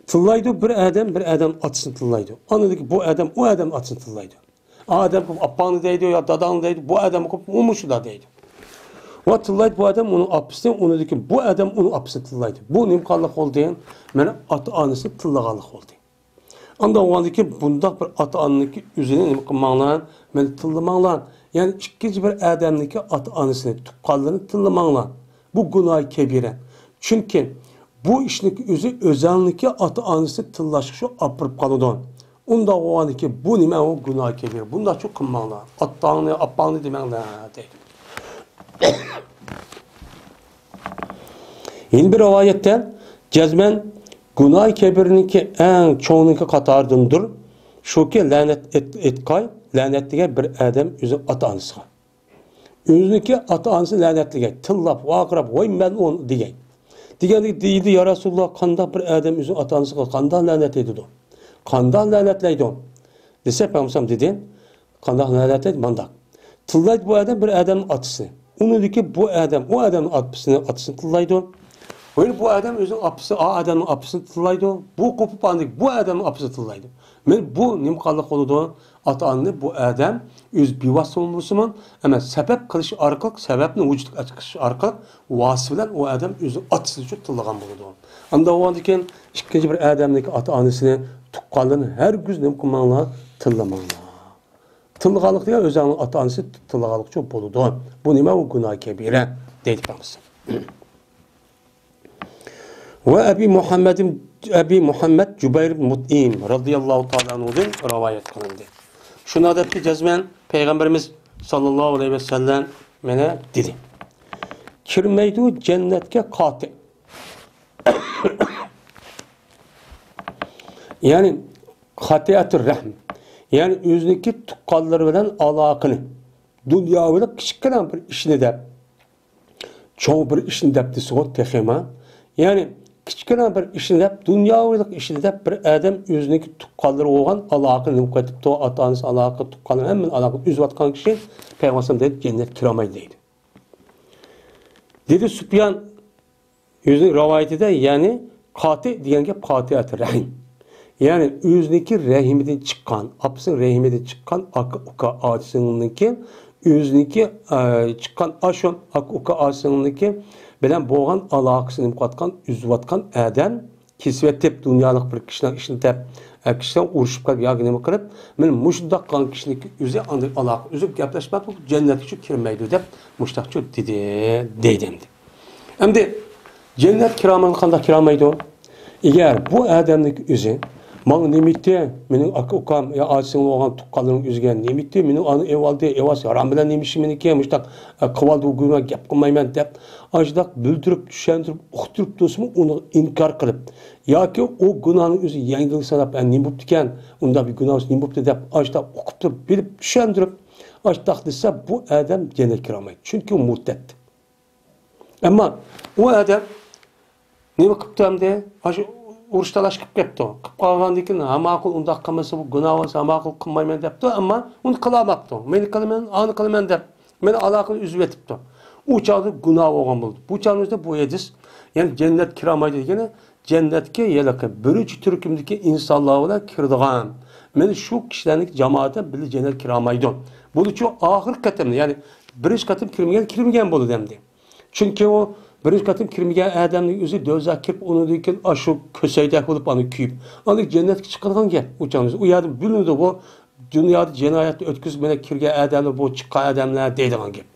تىللايدۇ، بىر ئادەم بىر ئادەم ئاتىسىنى تىللايدۇ. ئاندىن بۇ ئادەم ئۇ ئادەمنىڭ ئاتىسىنى تىللايدۇ. ئادەم قوپ ئاپاڭنى دەيدۇ يا داداڭنى دەيدۇ، بۇ ئادەم قوپ ئۇمۇ شۇنداق دەيدۇ. ۋە تىللايدۇ بۇ ئادەم ئۇنىڭ ئاپىسىنى، ئۇنىڭدىن كېيىن بۇ ئادەم ئۇنىڭ ئاپىسىنى تىللايدۇ. بۇ نېمە قىلغانلىق بولدى؟ مانا ئاتا-ئانىسىنى تىللىغانلىق بولدى. ئاندىن بولغاندىن كېيىن بۇنداق بىر ئاتا-ئانىنىڭكى ئۆزىنى نېمە قىلماڭلار، مانا تىللىماڭلار. يەنى ئىككىنچى بىر ئادەمنىڭكى ئاتا-ئانىسىنى، تۇغقانلىرىنى تىللىماڭلار. بۇ گۇناھى كەبىرە. چۈنكى بۇ ئىشنىڭكى ئۆزى ئۆزەڭنىڭكى ئاتا-ئانىسىنى تىللاشقا شۇ ئاپىرىپ قالىدۇ. ئۇنداق بولغاندىكىن بۇ نېمە؟ ئۇ گۇناھى كەبىرە. بۇنداقچۇ قىلماڭلار. ئاتاڭنى، ئاپاڭنى دېمەڭلار دەيدۇ. يەنە بىر رىۋايەتتە جەزمەن گۇناھى كەبىرىنىڭكى ئەڭ چوڭىنىڭكى قاتارىدىندۇر. شۇكى لەنەت ئېيت-، ئېيتقاي، لەنەت دېگەن بىر ئادەم ئۆزى ئاتا-ئانىسىغا. ئۆزىنىڭكى ئاتا-ئانىسىنى لەنەتلىگەي، تىللاپ، ۋارقىراپ، ۋاي مەلئۇن دېگەي. دېگەندىكى دېدى، يا رەسۇلاللا، قانداق بىر ئادەم ئۆزىنىڭ ئاتا-ئانىسىغا قانداق لەنەت ئېيتىدۇ؟ قانداق لەنەتلەيدۇ؟ دېسە، پەيغەمبەر دېدى، قانداق لەنەتلەيدۇ؟ مانداق. تىللايدۇ بۇ ئادەم بىر ئادەمنىڭ ئاتىسىنى. ئۇنىڭدىكى بۇ ئادەم ئۇ ئادەمنىڭ ئاپىسىنى، ئاتىسىنى تىللايدۇ. يەنە بۇ ئادەم ئۆزىنىڭ ئاپىسى، ئا ئادەمنىڭ ئاپىسىنى تىللايدۇ. بۇ قوپۇپ ئاندىن بۇ ئادەمنىڭ ئاپىسىنى تىللايدۇ. مانا بۇ نېمە قىلغانلىق بولىدۇ؟ ئاتا-ئانىنى بۇ ئادەم ئۆزى بىۋاسىتە بولمىسىمۇ، ئەمما سەۋەب قىلىش ئارقىلىق، سەۋەبنى ۋۇجۇدقا چىقىرىش ئارقىلىق، ۋاسىتە بىلەن ئۇ ئادەم ئۆزىنىڭ ئاتىسىنى شۇ تىللىغان بولىدۇ. ئاندىن بولغاندىن كېيىن ئىككىنچى بىر ئادەمنىڭكى ئاتا-ئانىسىنى، تۇغقانلىرىنى ھەرگىز نېمە قىلماڭلار، تىللىماڭلار. تىللىغانلىق دېگەن ئۆزەڭنىڭ ئاتا-ئانىسى تىللىغانلىقچۇ بولىدۇ. بۇ نېمە؟ ئۇ گۇناھى كەبىرە دەيدۇ پەيغەمبەر. ۋە ئەبى مۇھەممەدىن، ئەبى مۇھەممەد جۇبەير مۇتئىم رەزىياللاھۇ تائالا ئەنھۇدىن رىۋايەت قىلىندى. شۇنداق دەپتۇ جەزمەن پەيغەمبىرىمىز ساللاللاھۇ ئەلەيھى ۋەسەللەم مانا دېدى. كىرمەيدۇ جەننەتكە قاتىئ. يەنى قاتىئەتۇر رەھىم. يەنى ئۆزىنىڭكى تۇغقانلىرى بىلەن ئالاقىنى، دۇنياۋىلىق كىچىككىنە بىر ئىشنى دەپ، چوڭ بىر ئىشنى دەپ دېسىغۇ تېخىمۇ. يەنى كىچىككىنە بىر ئىشنى دەپ، دۇنياۋىلىق ئىشنى دەپ بىر ئادەم ئۆزىنىڭكى تۇغقانلىرى بولغان ئالاقىنى نېمە قىلىۋېتىپتۇ، ئاتا-ئانىسى ئالاقە، تۇغقانلىرى ھەممىنى ئالاقە ئۈزۈۋاتقان كىشى پەيغەمبەر ئەلەيھىسسالام دەيدۇ، جەننەتكە كىرەلمەيدۇ دەيدۇ. دېدى سۇپيان، ئۆزىنىڭ رىۋايىتىدە، يەنى قاتىئ دېگەن گەپ قاتىئەت رەھىم. يەنى ئۆزىنىڭكى رەھىمىدىن چىققان، ئاپىسىنىڭ رەھىمىدىن چىققان ئاكا، ئۇكا، ئاچا-سىڭىلنىڭكى ئۆزىنىڭكى، ئە، چىققان ئاشۇ ئاكا-ئۇكا ئاچىسىنىڭكى بىلەن بولغان ئالاقىسىنى نېمە قىلىۋاتقان، ئۈزۈۋاتقان ئادەم، كېسىۋېتىپ، دۇنيالىق بىر كىشىنىڭ ئىشىنى دەپ، ئە، كىشىلەر ئۇرۇشۇپ قېلىپ ياكى نېمە قىلىپ، مەن مۇشۇنداق قىلغان كىشىنىڭكى ئۆزى ئاندىن ئالاقە ئۈزۈپ گەپلەشمەك، بۇ جەننەتكىچۇ كىرمەيدۇ دەپ مۇشۇنداقچۇ دېدى، دەيدۇ ئەمدى. ئەمدى جەننەت كىرامەت قانداق كىرامايدۇ؟ ئەگەر بۇ ئادەمنىڭ ئۆزى ماڭا نېمە ئېيتتى، مېنىڭ ئاكا-ئۇكام يا ئاچىسىڭ بولغان تۇغقانلىرىڭ ئۆزگە نېمە ئېيتتى، مېنىڭ ئانا ئېۋالدى، ئېۋاس ھارام بىلەن نېمە ئىشى مېنىڭكى، مۇشۇنداق، ئە، قىلىۋالدى بۇ گۇناھ، گەپ قىلمايمەن دەپ، ئاشۇنداق بىلدۈرۈپ، چۈشەندۈرۈپ، ئۇقتۇرۇپ تۇرسىمۇ ئۇنى ئىنكار قىلىپ، ياكى ئۇ گۇناھنى ئۆزى يەڭگىل ساناپ، ئە، نېمە بوپتىكەن، ئۇنداق بىر گۇناھ نېمە بوپتۇ دەپ، ئاشۇنداق ئۇقۇپ تۇرۇپ، بىلىپ، چۈشەندۈرۈپ، ئاشۇنداق دېسە، بۇ ئادەم جەننەتكە كىرالمايدۇ. چۈنكى ئۇ مۇرتەت. ئەمما ئۇ ئادەم نېمە قىپتۇ ئەمدى؟ ئاشۇ ئۇرۇش تالاش قىپ كەپتۇ. قىپ قالغاندىن كېيىن، ھە ماقۇل، ئۇنداق قىلمىسا بۇ گۇناھ بولسا، ھە ماقۇل، قىلمايمەن دەپتۇ، ئەمما ئۇنى قىلالماپتۇ. مېنى قىلىمەن، ئانى قىلىمەن دەپ، مېنى ئالاقىنى ئۈزۈۋېتىپتۇ. ئۇ چاغدا گۇناھ بولغان بولدى. بۇ چاغدا بۇ ھەدىس، يەنى جەننەت كىرالمايدۇ دېگىنى، جەننەتكە ھېلىقى بىرىنچى تۈركۈمدىكى ئىنسانلار بىلەن كىرىدىغان. مانا شۇ كىشىلەرنىڭ جامائىتى بىللە جەننەتكە كىرالمايدۇ. بۇنىڭ ئۈچۈن ئاخىرقى قېتىمدا، يەنى بىرىنچى قېتىم كىرمىگەن، كىرمىگەن بولىدۇ ئەمدى. چۈنكى ئۇ بىرىنچى قېتىم كىرمىگەن ئادەمنىڭ ئۆزى دوزاخقا كىرىپ، ئۇنىڭدىن كېيىن ئاشۇ كۆسەيدەك بولۇپ، ئانا كۆيۈپ، ئاندىن جەننەتكە چىقىدىغان گەپ. ئۇ چاغدا ئۇ يەردىن بىلىنىدۇ، بۇ دۇنيادا جىنايەتنى ئۆتكۈزۈپ، مانا كىرگەن ئادەمنى، بۇ چىققان ئادەملەر دەيدىغان گەپ.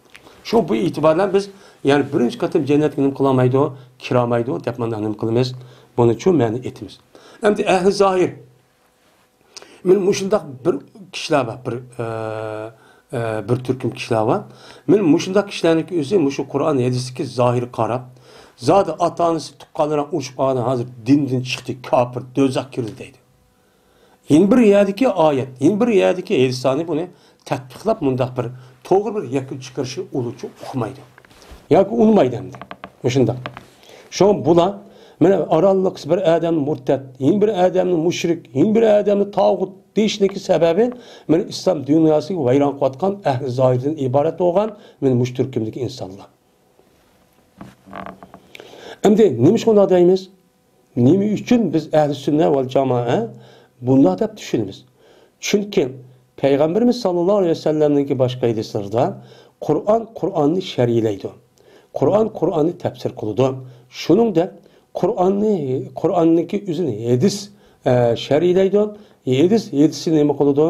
شۇ بۇ ئېتىبار بىلەن بىز، يەنى بىرىنچى قېتىم جەننەتكە نېمە قىلالمايدۇ، كىرالمايدۇ دەپ مانا نېمە قىلىمىز؟ بۇنى شۇ مەنىدە ئېيتىمىز. ئەمدى ئەھلى زاھىر. مانا مۇشۇنداق بىر كىشىلەر بار، بىر، ئە، ئە، بىر تۈركۈم كىشىلەر بار. مانا مۇشۇنداق كىشىلەرنىڭكى ئۆزى مۇشۇ قۇرئان ھەدىستىكى زاھىرغا قاراپ، زادى ئاتا-ئانىسى، تۇغقانلىرى ئۇرۇشۇپ قالغان، ھازىر دىندىن چىقتى، كاپىر، دوزاخقا كىردى دەيدۇ. يەنە بىر يەردىكى ئايەت، يەنە بىر يەردىكى ھەدىسلەرنى بۇنى تەتبىقلاپ، مۇنداق بىر توغرا بىر يەكۈن چىقىرىشنى ئۇلىچۇ ئۇقمايدۇ. ياكى ئۇنىمايدۇ ئەمدى. مۇشۇنداق. شۇڭا بۇلار، مانا، ئارانلىقسى بىر ئادەمنى مۇرتەت، يەنە بىر ئادەمنى مۇشرىك، يەنە بىر ئادەمنى تاغۇت دېيىشنىڭكى سەۋەبى، مانا، ئىسلام دۇنياسىنى ۋەيران قىلىۋاتقان ئەھلى زاھىردىن ئىبارەت بولغان، مانا، مۇشۇ تۈركۈمدىكى ئىنسانلار. ئەمدى نېمە ئۈچۈن ئۇنداق دەيمىز؟ نېمە ئۈچۈن بىز ئەھلى سۈننە ۋەل جامائە بۇنداق دەپ چۈشىنىمىز؟ چۈنكى پەيغەمبىرىمىز ساللاللاھۇ ئەلەيھى ۋەسەللەمنىڭكى باشقا ھەدىسلىرىدە، قۇرئان قۇرئاننى شەرھلەيدۇ. قۇرئان قۇرئاننى تەپسىر قىلىدۇ. شۇنىڭدەك قۇرئاننى، قۇرئاننىڭكى ئۆزىنى ھەدىس، ئە، شەرھلەيدۇ. ھەدىس، ھەدىسنى نېمە قىلىدۇ؟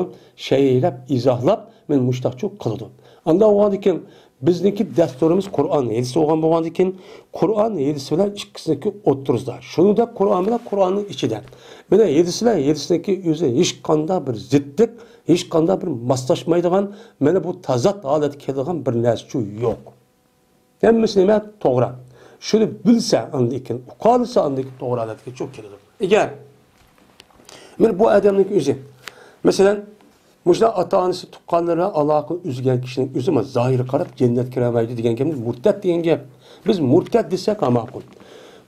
شەرھلەپ، ئىزاھلاپ، مانا مۇشۇنداقچۇ قىلىدۇ. ئانداق بولغاندىكىن، بىزنىڭكى دەستۇرىمىز قۇرئان، ھەدىس بولغان بولغاندىكىن، قۇرئان، ھەدىس بىلەن ئىككىسىنىڭكى ئوتتۇرىسىدا. شۇنىڭدەك قۇرئان بىلەن قۇرئاننىڭ ئىچىدە. مانا ھەدىس بىلەن ھەدىسنىڭكى ئۆزى ھېچقانداق بىر زىتلىق، ھېچقانداق بىر ماسلاشمايدىغان، مانا بۇ تازات ھالەتكە كېلىدىغان بىر نەرسىچۇ يوق. ھەممىسى نېمە؟ توغرا. شۇنى بىلسە، ئاندىن كېيىن ئۇقالىسا، ئاندىن كېيىن توغرا ھالەتكە چۈشۈپ كېلىدۇ. ئەگەر مانا بۇ ئادەمنىڭ ئۆزى، مەسىلەن، مۇشۇنداق ئاتا-ئانىسى، تۇغقانلىرى ئالاقە ئۈزگەن كىشىنىڭ ئۆزى مانا زاھىرغا قاراپ جەننەتكە كىرەلمەيدۇ دېگەن گەپنى مۇرتەت دېگەن گەپ. بىز مۇرتەت دېسەك ھە ماقۇل.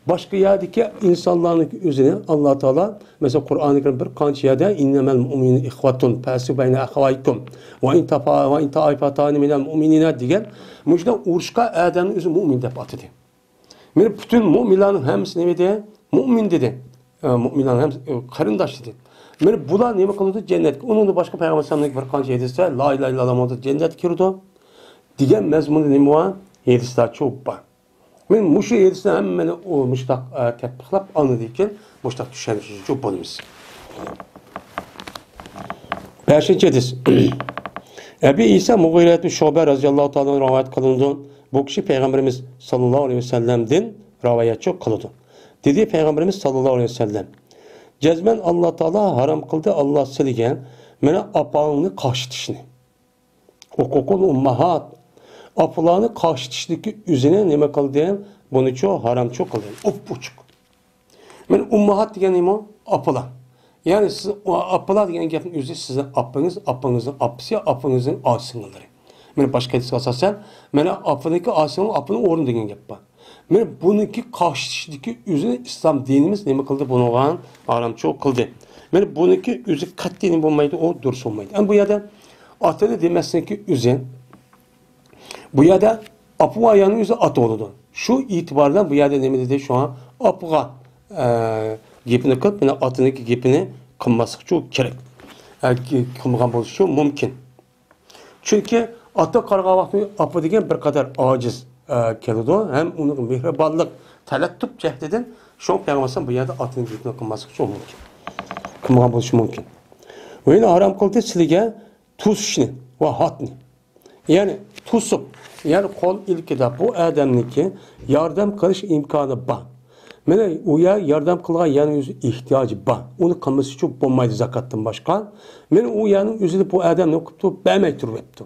باشقا يەردىكى ئىنسانلارنىڭ ئۆزىنى ئاللا تائالا، مەسىلەن، قۇرئانى كەرىم بىر قانچە يەردە، «ئىننەمەل مۇئمىنۇنە ئىخۋەتۇن فەئەسلىھۇ بەينە ئەخەۋەيكۇم ۋە ئىن تەفا-، ۋە ئىن تائىفەتانى مىنەل مۇئمىنىنە» دېگەن، مۇشۇنداق ئۇرۇشقان ئادەمنى ئۆزى مۇئمىن دەپ ئاتىدى. مانا پۈتۈن مۇئمىنلارنىڭ ھەممىسى نېمە دېدى؟ مۇئمىن دېدى. ئە، مۇئمىنلارنىڭ ھەممىسى، ئە، قېرىنداش دېدى. مانا بۇلار نېمە قىلىدۇ؟ جەننەتكە. ئۇنىڭدىن باشقا پەيغەمبەر ئەلەيھىسسالامنىڭ بىر قانچە ھەدىسى، «لا ئىلاھە ئىللاللا مۇھەممەد جەننەتكە كىرىدۇ» دېگەن مەزمۇندا نېمە بار؟ ھەدىسلەر چوپ بار. مانا مۇشۇ ھەدىسنى ھەممىنى ئۇ مۇشتاق، ئە، تەتبىقلاپ، ئاندىن كېيىن مۇشتاق چۈشەنچە چوپ بولىمىز. بەشىنچى ھەدىس. ئەبى ئىسا مۇغىرە ئىبنى شۇبە رەزىياللاھۇ تائالا ئەنھۇ رىۋايەت قىلىنىدۇ. بۇ كىشى پەيغەمبىرىمىز ساللاللاھۇ ئەلەيھى ۋەسەللەمدىن رىۋايەتچى قىلىدۇ. دېدى پەيغەمبىرىمىز ساللاللاھۇ ئەلەيھى ۋەسەللەم، جەزمەن ئاللا تائالا ھارام قىلدى، ئاللا سىلىگە مانا ئاپاڭنى قاقشىتىشنى. ھوقۇقۇل ئۇمماھات. ئاپىلارنى قاقشىتىشتىكى ئۆزىنى نېمە قىلدى؟ بۇنىچۇ ھارامچۇ قىلدى. ئوپئوچۇق. مانا ئۇمماھات دېگەن نېمە؟ ئاپىلار. يەنى سىز، ئۇ ئاپىلار دېگەن گەپنىڭ ئۆزى سىزنىڭ ئاپىڭىز، ئاپىڭىزنىڭ ئاپىسى، ئاپىڭىزنىڭ ئاچا-سىڭىللىرى. مانا باشقا ھەدىسكە ئاساسەن، مانا ئاپىنىڭكى ئاچا-سىڭىل ئاپىنىڭ ئورنى دېگەن گەپ بار. مانا بۇنىڭكى قاقشىتىشتىكى ئۆزىنى ئىسلام دىنىمىز نېمە قىلدى؟ بۇنىڭغا ھارامچۇ قىلدى. مانا بۇنىڭكى ئۆزى قەتئىي نېمە بولمايدۇ، ئۇ دۇرۇس بولمايدۇ. ئەمما بۇ يەردە ئاتىنى دېمەسلىكى ئۆزى بۇ يەردە ئاپا ۋە ئايالنىڭ ئۆزى ئاتا بولىدۇ. شۇ ئېتىبار بىلەن بۇ يەردە نېمە دېدى؟ شۇڭا ئاپىغا، ئە، گېپىنى قىلىپ، مانا ئاتىنىڭكى گېپىنى قىلماسلىقچۇ كېرەك. ئە، قىلمىغان بولۇشى مۇمكىن. چۈنكى ئاتا قارىغان ۋاقتىدا ئاپا دېگەن بىر قەدەر ئاجىز، ئە، كېلىدۇ. ھەم ئۇنىڭ مېھرىبانلىق، تەلەتتۇپ جەھىتىدىن شۇڭا پەيغەمبەر ئەلەيھىسسالام بۇ يەردە ئاتىنىڭ گېپىنى قىلماسلىقى چوڭ مۇمكىن. قىلمىغان بولۇشى مۇمكىن. ۋە يەنە ھارام قىلدى سىلىگە توسۇشنى ۋە ھاتنى. يەنى توسۇپ، يەنى قول ئىلكىدە بۇ ئادەمنىڭكى ياردەم قىلىش ئىمكانى بار. مانا ئۇ يەر ياردەم قىلغان يەرنىڭ ئۆزى ئېھتىياجى بار. ئۇنى قىلمىسىچۇ بولمايدۇ زاكاتتىن باشقا. مانا ئۇ يەرنىڭ ئۆزىدە بۇ ئادەم نېمە قىپتۇ؟ بەرمەي تۇرۇۋەپتۇ.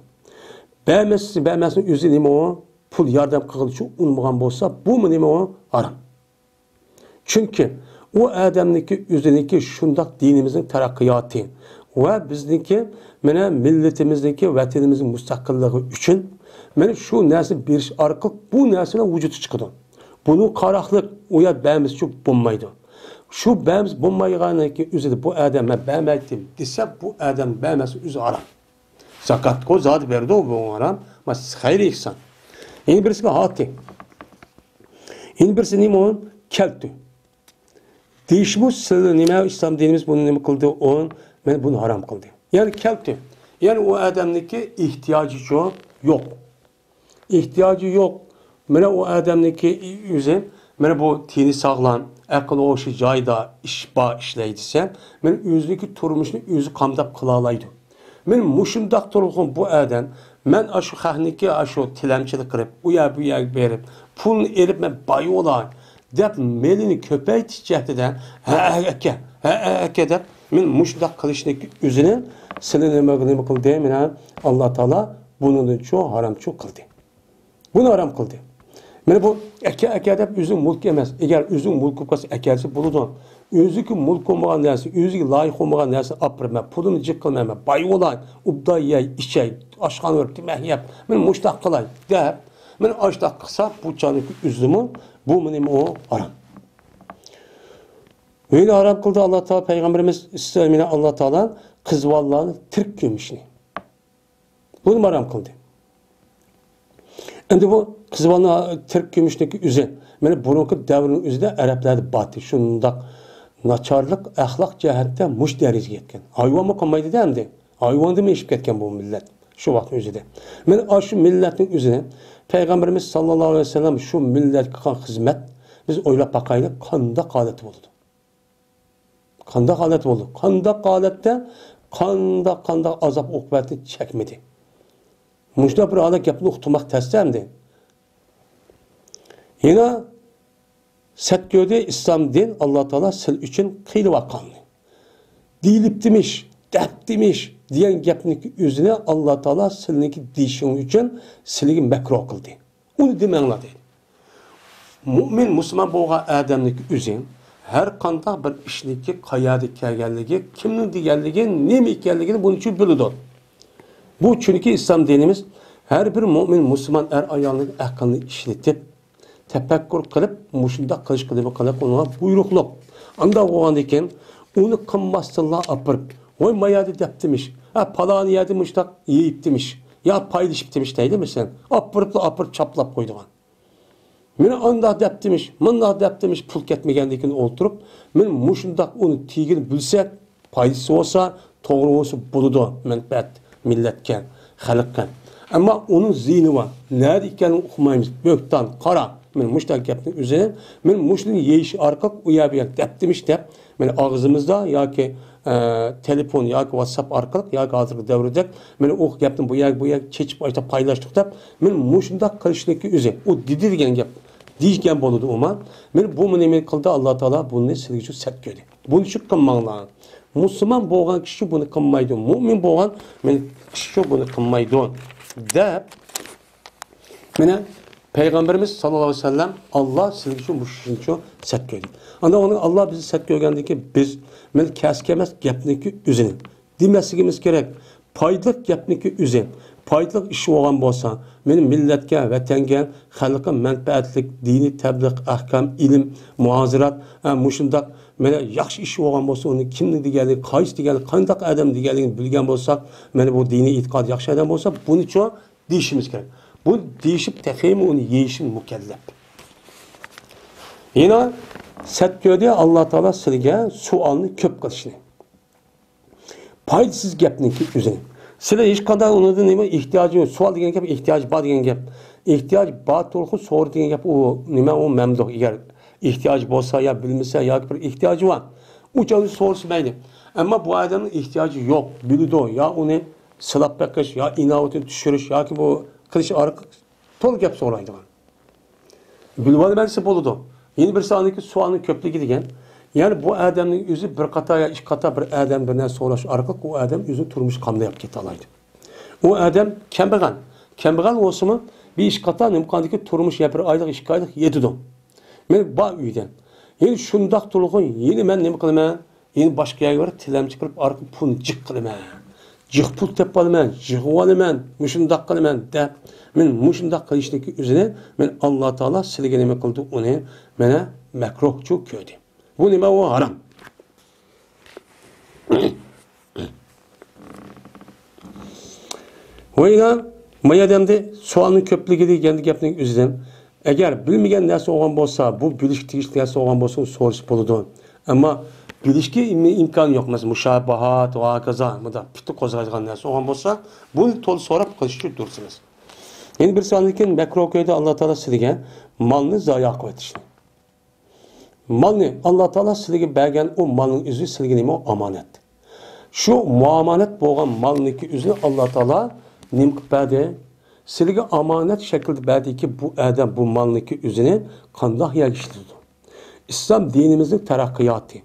بەرمەس، بەرمەسنىڭ ئۆزى نېمە ئۇ؟ پۇل ياردەم قىلغىنىچۇ ئۇنىمىغان بولسا، بۇمۇ نېمە ئۇ؟ ھارام. چۈنكى ئۇ ئادەمنىڭكى ئۆزىنىڭكى شۇنداق دىنىمىزنىڭ تەرەققىياتى ۋە بىزنىڭكى مانا مىللىتىمىزنىڭكى، ۋەتىنىمىزنىڭ مۇستەقىللىقى ئۈچۈن مانا شۇ نەرسىنى بېرىش ئارقىلىق بۇ نەرسىلەر ۋۇجۇدقا چىقىدۇ. بۇنىڭ قاراقلىق ئۇ يەر بەرمىسىچۇ بولمايدۇ. شۇ بەرمىسە بولمايدىغاننىڭكى ئۆزىدە بۇ ئادەم مەن بەرمەيتتىم دېسە، بۇ ئادەم بەرمەسنىڭ ئۆزى ھارام. زاكاتقۇ زادى بەردۇ، بۇ ھارام. ماس خەير ئېھسان. يەنە بىرسىگە ھاتى. يەنە بىرسى نېمە ئۇ؟ كەلتى. دېيىشمۇ سىلى نېمە ئىسلام دىنىمىز بۇنى نېمە قىلدى؟ ئۇ مانا بۇنى ھارام قىلدى. يەنى كەلتى. يەنى ئۇ ئادەمنىڭكى ئېھتىياجىچۇ يوق. ئېھتىياجى يوق. مانا ئۇ ئادەمنىڭكى ئۆزى، مانا بۇ تېنى ساغلام، ئەقىل ھوشى جايىدا، ئىش بار، ئىشلەي دېسە، مانا ئۆزىنىڭكى تۇرمۇشىنى ئۆزى قامداپ قىلالايدۇ. مانا مۇشۇنداق تۇرغان بۇ ئادەم، مەن ئاشۇ خەقنىڭكى ئاشۇ تىلەمچىلىك قىلىپ، ئۇ يەر بۇ يەرگە بېرىپ، پۇلنى ئېلىپ، مەن باي بولاي دەپ، مېلىنى كۆپەيتىش جەھىتىدە، ھە، ھە، ئەكە، ھە، ھە، ئەكە دەپ، مانا مۇشۇنداق قىلىشنىڭكى ئۆزىنى سىلى نېمە، نېمە قىلدى؟ مانا ئاللا تائالا بۇنىڭدىنچۇ ھارامچۇ قىلدى. بۇنى ھارام قىلدى. مانا بۇ ئەكە، ئەكە دەپ ئۆزىنىڭ مۈلكى ئەمەس. ئەگەر ئۆزىنىڭ مۈلكى بولسا ئەكەلسە بولىدۇ. ئۆزىنىڭكى مۈلكى بولمىغان نەرسە، ئۆزىگە لايىق بولمىغان نەرسىنى ئاپىرىپ، مەن پۇلۇمنى جىق قىلىمەن، مەن باي بولاي، ئوبدان يەي، ئىچەي، ئاشخانا بېرىپ تېمەك يەپ، مانا مۇشۇنداق قىلاي دەپ، مانا ئاشۇنداق قىلسا، بۇ چاغنىڭكى ئۆزىمۇ، بۇمۇ نېمە ئۇ؟ ھارام. ۋە يەنە ھارام قىلدى ئاللا تائالا پەيغەمبىرىمىز، مانا ئاللا تائالا قىز بالىلارنى تىرىك كۆمۈشنى. بۇنى ھارام قىلدى. ئەمدى بۇ قىز بالىنى تىرىك كۆمۈشنىڭكى ئۆزى، مانا بۇرۇنقى دەۋرنىڭ ئۆزىدە ئەرەبلەردە بارتى. شۇنداق ناچارلىق، ئەخلاق جەھەتتە مۇشۇ دەرىجىگە يەتكەن. ھايۋانمۇ قىلمايدىدە ئەمدى. ھايۋاندىنمۇ ئېشىپ كەتكەن بۇ مىللەت شۇ ۋاقىتنىڭ ئۆزىدە. مانا ئاشۇ مىللەتنىڭ ئۆزىنى پەيغەمبىرىمىز ساللاللاھۇ ئەلەيھى ۋەسەللەم شۇ مىللەتكە قىلغان خىزمەت، بىز ئويلاپ باقايلى، قانداق ھالەتتە بولىدۇ؟ قانداق ھالەت بولدى؟ قانداق ھالەتتە، قانداق، قانداق ئازاب ئوقۇبەتنى چەكمىدى؟ مۇشۇنداق بىر ھالەت گەپنى ئۇقتۇرماق تەستە ئەمدى. يەنە سەت كۆردى ئىسلام دىن، ئاللا تائالا سىل ئۈچۈن قىلىۋاتقاننى. دېيىلىپتىمىش، دەپتىمىش دېگەن گەپنىڭكى ئۆزىنى ئاللا تائالا سىلنىڭكى دېيىشىڭ ئۈچۈن سىلىگە مەكرۇھ قىلدى. ئۇنى دېمەڭلار دەيدۇ. مۇئمىن، مۇسۇلمان بولغان ئادەمنىڭكى ئۆزى ھەر قانداق بىر ئىشنىڭكى قەيەردە كەلگەنلىكى، كىمنىڭ دېگەنلىكى، نېمە ئىكەنلىكىنى بۇنىڭ ئۈچۈن بىلىدۇ. بۇ چۈنكى ئىسلام دىنىمىز ھەر بىر مۇئمىن، مۇسۇلمان ئەر ئايالنىڭ ئەقلىنى ئىشلىتىپ، تەپەككۇر قىلىپ، مۇشۇنداق قىلىشقا نېمە قىلىپ، ئۇنىڭغا بۇيرۇقلۇق. ئانداق بولغاندىن كېيىن، ئۇنى قىلماستىنلا ئاپىرىپ، ۋاي، ما يەردە دەپتىمىش، ھە، پالانى يەردە مۇشۇنداق يېيىپتىمىش، يا پايلىشىپتىمىش دەيدۇ، مەسىلەن. ئاپىرىپلا ئاپىرىپ چاپلاپ قويىدىغان. مېنى ئانداق دەپتىمىش، مۇنداق دەپتىمىش، پۇل كەتمىگەندىن كېيىن ئولتۇرۇپ، مېنى مۇشۇنداق ئۇنى تېگىنى بىلسەك، پايدىسى بولسا، توغرا بولسا بولىدۇ، مەنپەئەت مىللەتكە، خەلققە. ئەمما ئۇنىڭ زىيىنى بار. نەدە ئىكەنلىكىنى ئۇقمايمىز. بۆھتان، قارا. مېنى مۇشۇنداق گەپنىڭ ئۆزى، مېنى مۇشۇنى يېيىش ئارقىلىق ئۇ يەر بۇ يەر دەپتىمىش دەپ، مېنى ئاغزىمىزدا ياكى، ئە، تېلېفون ياكى ۋاتساپ ئارقىلىق ياكى ھازىرقى دەۋردەك مېنى ئۇ گەپنى بۇ يەرگە، بۇ يەرگە چېچىپ ئاشتا پايلاشتۇق دەپ، مېنى مۇشۇنداق قىلىشنىڭكى ئۆزى. ئۇ دېدى دېگەن گەپ. دېيىشكەن بولىدۇ ئۇما. مېنى بۇمۇ نېمە قىلدى؟ ئاللا تائالا بۇنى سىلىگە شۇ سەت كۆردى. بۇنى شۇ قىلماڭلار. مۇسۇلمان بولغان كىشى بۇنى قىلمايدۇ. مۇئمىن بولغان مېنى كىشى بۇنى قىلمايدۇ. دەپ، مانا پەيغەمبىرىمىز ساللاللاھۇ ئەلەيھى ۋەسەللەم، ئاللا سىلىگە شۇ مۇشۇنچە سەت كۆردى. ئاندىن ئۇنى ئاللا بىزنى سەت كۆرگەندىن كېيىن بىز، مانا كەسكە ئەمەس گەپنىڭكى ئۆزىنى دېمەسلىكىمىز كېرەك. پايدىلىق گەپنىڭكى ئۆزى، پايدىلىق ئىش بولغان بولسا، مېنى مىللەتكە، ۋەتەنگە، خەلققە مەنپەئەتلىك دىنىي تەبلىغ، ئەھكام، ئىلىم، مۇھازىرات، ھە، مۇشۇنداق مانا ياخشى ئىش بولغان بولسا، ئۇنى كىمنىڭ دېگەنلىكى، قايسى دېگەنلىكى، قانداق ئادەم دېگەنلىكىنى بىلگەن بولساق، مانا بۇ دىنىي ئېتىقادى ياخشى ئادەم بولسا، بۇنىچۇ دېيىشىمىز كېرەك. بۇ دېيىشىپ تېخىمۇ ئۇنى يېيىشىمىز مۇكەللەپ. يەنە سەت كۆردى ئاللا تائالا سىلىگە سوئالنى كۆپ قىلىشنى. پايدىسىز گەپنىڭكى ئۆزىنى. سىلى ھېچقانداق ئۇنىڭدىن نېمە ئېھتىياجى يوق. سوئال دېگەن گەپ ئېھتىياج بار دېگەن گەپ. ئېھتىياج بار تۇرغۇ سورا دېگەن گەپ ئۇ نېمە، ئۇ مەمدۇھ. ئەگەر ئېھتىياج بولسا يا بىلمىسە ياكى بىر ئېھتىياجى بار، ئۇ چاغدا سورىسا مەيلى. ئەمما بۇ ئادەمنىڭ ئېھتىياجى يوق، بىلىدۇ، يا ئۇنى سىلاپ بېقىش، يا ئىناۋىتىنى چۈشۈرۈش ياكى بۇ قىلىش ئارقىلىق تولا گەپ سورايدىغان. بىلىۋالىمەن دېسە بولىدۇ. يەنە بىرسى ئاندىكى سوئالنىڭ كۆپلۈكى دېگەن. يەنى بۇ ئادەمنىڭ ئۆزى بىر قاتار يا ئىككى قاتار بىر ئادەم بىر نەرسە سوراش ئارقىلىق ئۇ ئادەم ئۆزىنىڭ تۇرمۇشى قامداپ كېتەلەيدۇ. ئۇ ئادەم كەمبەغەل. كەمبەغەل بولسىمۇ بىر ئىككى قاتار نېمە قىلغاندىكىن تۇرمۇشى يا بىر ئايلىق، ئىككى ئايلىق يېتىدۇ. مەن بار ئۆيدە. يەنە شۇنداق تۇرغۇ، يەنە مەن نېمە قىلىمەن؟ يەنە باشقا يەرگە بېرىپ تىلەمچى قىلىپ ئارقا پۇلنى جىق قىلىمەن. جىق پۇل تېپىۋالىمەن، يىغىۋالىمەن، مۇشۇنداق قىلىمەن دەپ، مەن مۇشۇنداق قىلىشنىڭكى ئۆزىنى مەن ئاللا تائالا سىلىگە نېمە قىلدى، ئۇنى مانا مەكرۇھچۇ كۆردى. بۇ نېمە؟ ئۇ ھارام. ۋايلا، ما ئادەمدە سوئالنىڭ كۆپلۈكى دېگەندە گەپنىڭ ئۆزىدىن. ئەگەر بىلمىگەن نەرسە بولغان بولسا، بۇ بىلىشكە تېگىشلىك نەرسە بولغان بولسا، ئۇنى سورىسا بولىدۇ. ئەمما بىلىشكە ئىم-، ئىمكانى يوق. مەسىلەن، مۇشابىھات ۋە ھاكازا، مۇنداق پىتنە قوزغايدىغان نەرسە بولغان بولسا، بۇنى تولا سوراپ قىلىش دۇرۇس ئەمەس. يەنە بىرسى ئاندىن كېيىن مەكرۇھ كۆيدە ئاللا تائالا سىلىگە مالنى زايا قىلىۋېتىشنى. مالنى ئاللا تائالا سىلىگە بەرگەن ئۇ مالنىڭ ئۆزى سىلىگە نېمە؟ ئامانەت. شۇ مۇئامانەت بولغان مالنىڭكى ئۆزىنى ئاللا تائالا نېمە قىلىپ بەردى؟ سىلىگە ئامانەت شەكلىدە بەردىكى، بۇ ئادەم بۇ مالنىڭكى ئۆزىنى قانداق يەرگە ئىشلىتىدۇ؟ ئىسلام دىنىمىزنىڭ تەرەققىياتى،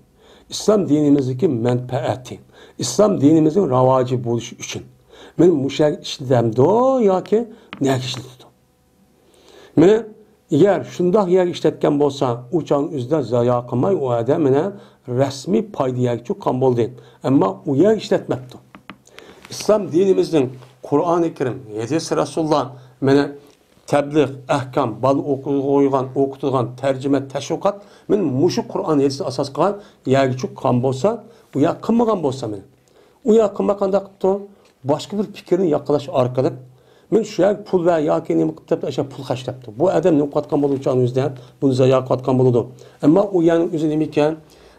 ئىسلام دىنىمىزدىكى مەنپەئەتى، ئىسلام دىنىمىزنىڭ راۋاجى بولۇشى ئۈچۈن مەن مۇشۇ يەرگە ئىشلىتەمدۇ ياكى نەگە ئىشلىتىدۇ؟ مانا، ئەگەر شۇنداق يەرگە ئىشلەتكەن بولسا، ئۇ چاغنىڭ ئۆزىدە زايا قىلماي، ئۇ ئادەم مانا رەسمىي پايدا يەرگە چىققان بولدى. ئەمما ئۇ يەرگە ئىشلەتمەپتۇ. ئىسلام دىنىمىزنىڭ قۇرئانى كەرىم، ھەدىسى رەسۇلۇللا، مانا تەبلىغ، ئەھكام، بالا ئوقۇغان، ئوقۇتىدىغان، تەرجىمە، تەشۋىقات، مانا مۇشۇ قۇرئان ھەدىسنى ئاساس قىلغان يەرگە چىققان بولسا، ئۇ يەر قىلمىغان بولسا، مانا ئۇ ياققا قانداق قىپتۇ؟ باشقا بىر پىكىرنى ياقىلاش ئارقىلىق، مەن شۇ يەرگە پۇل ۋە ياكى نېمە قىپ دەپتۇ، ئاشۇ پۇل خەجلەپتۇ. بۇ ئادەم نېمە قىلىۋاتقان بولىدۇ؟ ئۇچانىڭ ئۆزىدە بۇنى زايا قىلىۋاتقان بولىدۇ. ئەمما ئۇ يەرنىڭ ئۆزى نېمە ئىكەن؟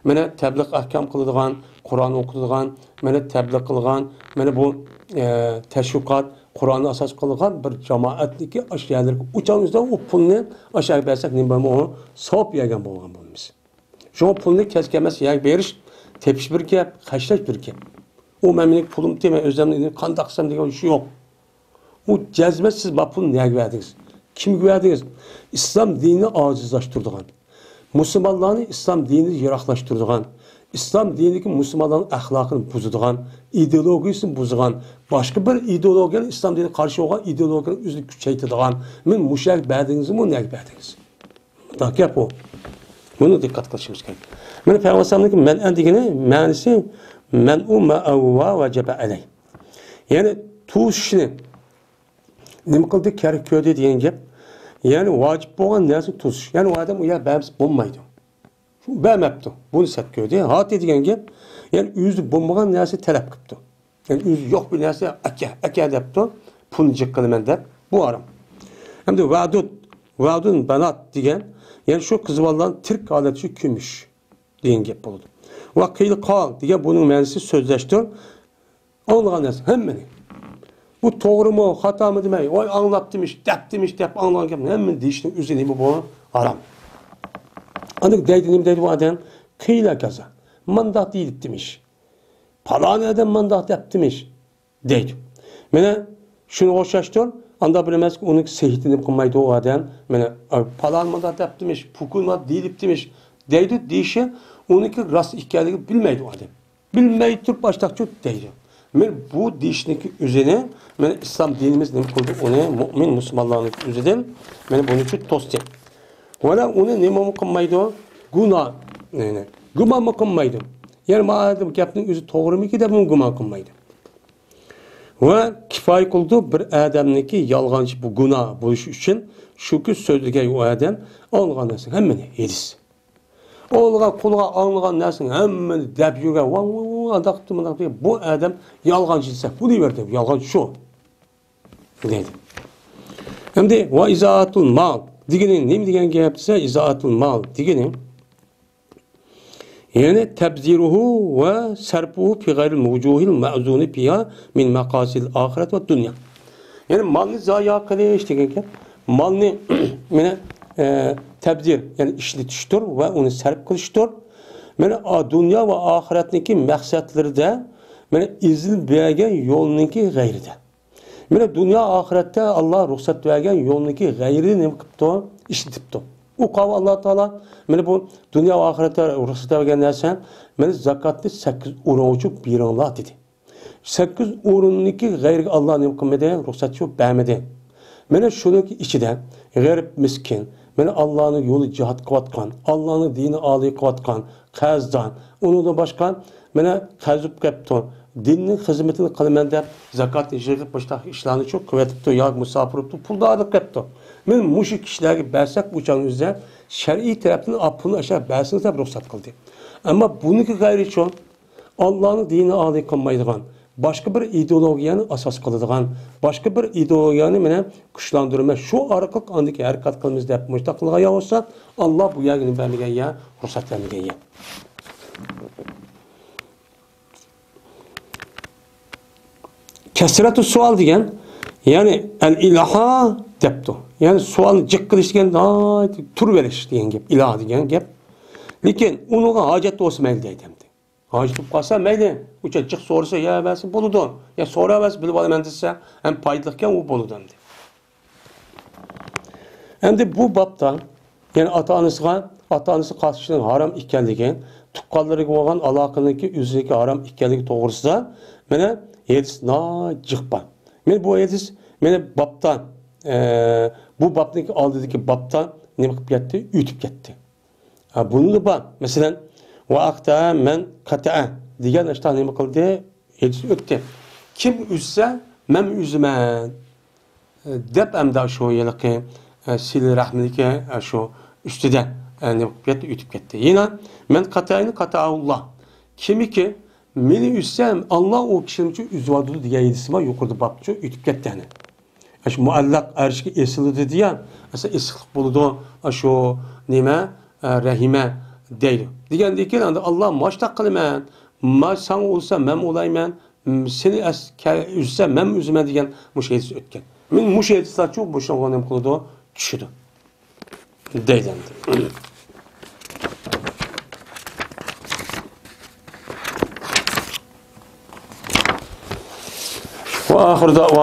مانا تەبلىغ ئەھكام قىلىدىغان، قۇرئان ئوقۇتىدىغان، مانا تەبلىغ قىلغان، مانا بۇ، ئە، تەشۋىقات، قۇرئاننى ئاساس قىلغان بىر جامائەتنىكى ئاشۇ يەرلىرىگە ئۇچانىڭ ئۆزىدە ئۇ پۇلنى ئاشۇ يەرگە بەرسەك نېمە بولمايدۇ؟ ساۋاب يەرگە بولغان بولىمىز. شۇڭا پۇلنى كەس كەلمەس يەرگە بېرىش، تېپىش بىر گەپ، خەجلەش بىر گەپ. ئۇ مەن مېنىڭ پۇلۇم تېما، ئۆزۈمنى قانداق قىلسام دېگەن ئىش يوق. ئۇ جەزمەن سىز بار پۇلنى نەگە بەردىڭىز؟ كىمگە بەردىڭىز؟ ئىسلام دىنىنى ئاجىزلاشتۇرىدىغان، مۇسۇلمانلارنى ئىسلام دىنىدىن يىراقلاشتۇرىدىغان، ئىسلام دىنىدىكى مۇسۇلمانلارنىڭ ئەخلاقىنى بۇزىدىغان، ئىدېئولوگىيىسىنى بۇزىدىغان، باشقا بىر ئىدېئولوگىيەنى، ئىسلام دىنىگە قارشى بولغان ئىدېئولوگىيەنى ئۆزىنى كۈچەيتىدىغان، مەن مۇشۇ يەرگە بەردىڭىزمۇ، نەگە بەردىڭىز؟ مۇنداق گەپ ئۇ. بۇنى دىققەت قىلىشىمىز كېرەك. مانا پەيغەمبەر ئەلەيھىسسالامنىڭكى مەنئەن دېگىنى مەنىسى مەنئۇ ما ئەۋۋا ۋەجەبە ئەلەي. يەنى توسۇشنى نېمە قىلدى؟ كەرك كۆردى دېگەن گەپ. يەنى ۋاجىپ بولغان نەرسىنى توسۇش. يەنى ئۇ ئادەم ئۇ يەر بەرمىسە بولمايدۇ. شۇ بەرمەپتۇ. بۇنى سەت كۆردى. ھاتى دېگەن گەپ. يەنى ئۆزىدە بولمىغان نەرسە تەلەپ قىپتۇ. يەنى ئۆزى يوق بىر نەرسە، ئەكە، ئەكە دەپتۇ، پۇلنى جىق قىلىمەن دەپ، بۇ ھارام. ئەمدى ۋەدۇد، ۋەدۇن بەنات دېگەن، يەنى شۇ قىز بالىلارنى تىرىك ھالەتتە شۇ كۆمۈش دېگەن گەپ بولىدۇ. ۋە قىل قال دېگەن بۇنىڭ مەنىسى سۆزلەشتۇر. ئاڭلىغان نەرسە ھەممىنى. بۇ توغرىمۇ، خاتامۇ دېمەي، ۋاي ئاڭلاپتىمىش، دەپتىمىش دەپ ئاڭلىغان گەپنى ھەممىنى دېيىشنىڭ ئۆزى نېمە بۇ؟ ھارام. ئاندىن دەيدۇ، نېمە دەيدۇ بۇ ئادەم؟ قىل كازا. مانداق دېيىلىپتىمىش. پالان ئادەم مانداق دەپتىمىش دەيدۇ. مانا شۇنىڭغا ئوخشاشتۇر. ئاندا بىر ئەمەس، ئۇنىڭ سېھىتىنى قىلمايدۇ ئۇ ئادەم. مانا، پالان مانداق دەپتىمىش، پۇكۇن مانداق دېيىلىپتىمىش دەيدۇ دېيىشى ئۇنىڭكى راست ئىكەنلىكىنى بىلمەيدۇ ئۇ ئادەم. بىلمەي تۇرۇپ ئاشتاقچۇ دەيدۇ. مانا بۇ دېيىشنىڭكى ئۆزىنى، مانا ئىسلام دىنىمىز نېمە قىلدى ئۇنى، مۇئمىن مۇسۇلمانلارنىڭ ئۆزىدىن، مانا بۇنىچۇ توستى. ۋالا ئۇنى نېمىمۇ قىلمايدۇ؟ گۇنا، يەنى گۇمانمۇ قىلمايدۇ. يەنى ما ئادەم گەپنىڭ ئۆزى توغرىمىكى دەپ ئۇنى گۇمان قىلمايدۇ. ۋە كىپايە قىلىدۇ بىر ئادەمنىڭكى يالغانچى بۇ گۇنا بولۇشى ئۈچۈن، شۇكى سۆزلىگەن ئۇ ئادەم ئاڭلىغان نەرسىنىڭ ھەممىنى ھەدىس. ئاڭلىغان قۇلىقى ئاڭلىغان نەرسىنىڭ ھەممىنى دەپ يۈرگەن، ۋاڭ، ۋاڭ، ۋاڭ، ئانداق قىپتۇ، مۇنداق قىپتۇ، بۇ ئادەم يالغانچى دېسە، بۇنى بەردى، يالغانچى شۇ. دەيدۇ. ئەمدى ۋە ئىزائەتۇل مال دېگىنى نېمە دېگەن گەپ دېسە، ئىزائەتۇل مال دېگىنى، يەنى تەبزىرۇھۇ ۋە سەرپۇھۇ فى غەيرىل ۋۇجۇھىل مەزۇنى فىھا مىن مەقاسىدىل ئاخىرەت ۋە دۇنيا. يەنى مالنى زايا قىلىش دېگەن گەپ. مالنى مانا، ئە، تەبزىر، يەنى ئىشلىتىشتۇر ۋە ئۇنى سەرپ قىلىشتۇر. مانا، ئا، دۇنيا ۋە ئاخىرەتنىڭكى مەقسەتلىرىدە مانا ئېزىلىپ بەرگەن يولنىڭكى غەيرىدە. مانا دۇنيا ئاخىرەتتە ئاللا رۇخسەت بەرگەن يولنىڭكى غەيرىنى نېمە قىپتۇ؟ ئىشلىتىپتۇ. ئۇ قاۋا ئاللا تائالا مانا بۇ دۇنيا ۋە ئاخىرەتتە رۇخسەت بەرگەن نەرسە، مانا زاكاتنى سەككىز ئورۇنغىچە بېرىڭلار دېدى. سەككىز ئورۇننىڭكى غەيرىگە ئاللا نېمە قىلمىدى؟ رۇخسەت شۇ بەرمىدى. مانا شۇنىڭكى ئىچىدە غېرىب، مىسكىن، مانا ئاللانىڭ يولى جىھاد قىلىۋاتقان، ئاللانىڭ دىنى ئالىي قىلىۋاتقان، قەرزدار، ئۇنىڭدىن باشقا مانا قەرز بولۇپ كەپتۇ، دىننىڭ خىزمىتىنى قىلىمەن دەپ زاكاتنى يىغىپ مۇشۇنداق ئىشلارنى شۇ قىلىۋېتىپتۇ ياكى مۇساپىر بولۇپتۇ، پۇلدار بولۇپ كەپتۇ. مانا مۇشۇ كىشىلەرگە بەرسەك ئۇ چاغنىڭ ئۆزىدە شەرئىي تەرەپتىن ئا پۇلنى ئاشۇ بەرسىڭىز دەپ رۇخسەت قىلدى. ئەمما بۇنىڭكى غەيرىچۇ، ئاللانىڭ دىنىنى ئالىي قىلمايدىغان، باشقا بىر ئىدېئولوگىيەنى ئاساس قىلىدىغان، باشقا بىر ئىدېئولوگىيەنى مانا كۈچلەندۈرمەي، شۇ ئارقىلىق ئاندىكى ھەرىكەت قىلىمىز دەپ مۇشۇنداق قىلغان يا بولسا، ئاللا بۇ يەرگە نېمە بەرمىگەن يا، رۇخسەت بەرمىگەن يا. كەسرەتۇ سوئال دېگەن، يەنى ئەل ئىلھا دەپتۇ. يەنى سوئالنى جىق قىلىش دېگەن، ناھايىتى تۇرۇۋېلىش دېگەن گەپ، ئىلھا دېگەن گەپ. لېكىن ئۇنىڭغا ھاجەت بولسا مەيلى دەيدۇ ئەمدى. ھاجىتى بولۇپ قالسا مەيلى، ئۇنچە جىق سورىسا يەۋەرسە بولىدۇ، يا سوراۋەرسە بىلىۋالىمەن دېسە ھەم پايدىلىقكەن ئۇ بولىدۇ ئەمدى. ئەمدى بۇ بابتا، يەنى ئاتا-ئانىسىغا، ئاتا-ئانىسى قاتتىق ھارام ئىكەنلىكى، تۇغقانلىرىغا بولغان ئالاقىنىڭكى ئۆزىگە ھارام ئىكەنلىكى توغرىسىدا مانا ھەدىس ناھايىتى جىق بار. مانا بۇ ھەدىس مانا بابتا، ئە، بۇ بابنىڭكى ئالدىدىكى بابتا نېمە قىلىپ كەتتى؟ ئۆتۈپ كەتتى. ھە، بۇنىڭدا بار. مەسىلەن، ۋە ئەقتەئە مەن قەتەئە دېگەن ئاشتا نېمە قىلدى؟ ھەدىس ئۆتتى. كىم ئۈزسە، مەن ئۈزىمەن، دەپ ئەمدى شۇ ھېلىقى، ئە، سىلە رەھمىنىڭكى، ئە، شۇ ئۈستىدە، ئە، نېمە قىلىپ كەتتى؟ ئۆتۈپ كەتتى. يەنە مەن قەتەئەنى قەتەئەھۇللا. كىمكى مېنى ئۈزسە، ئاللا ئۇ كىشىنى ئۈزۈۋالىدۇ دېگەن ھەدىس بار، يۇقىرىدا بابچۇ ئۆتۈپ كەتتى يەنە. ئاشۇ مۇئەللەق ئەرشكە ئېسىلىدۇ دېگەن، ئەسلى ئېسىقلىق بولىدۇ، ئاشۇ نېمە، ئە، رەھىمە دەيدۇ. دېگەندىن كېيىن ئاندىن ئاللا ماشتاق قىلىمەن، ما ساڭا ئۇرسا مەن ئۇلايمەن، م، سېنى ئەس-، كە-، ئۈزسە مەن ئۈزىمەن دېگەن مۇشۇ ھەدىس ئۆتكەن. مېنىڭ مۇشۇ ھەدىسلەرچۇ مۇشۇغا نېمە قىلىدۇ؟ چۈشىدۇ. دەيدۇ ئەمدى. وآخر دعوانا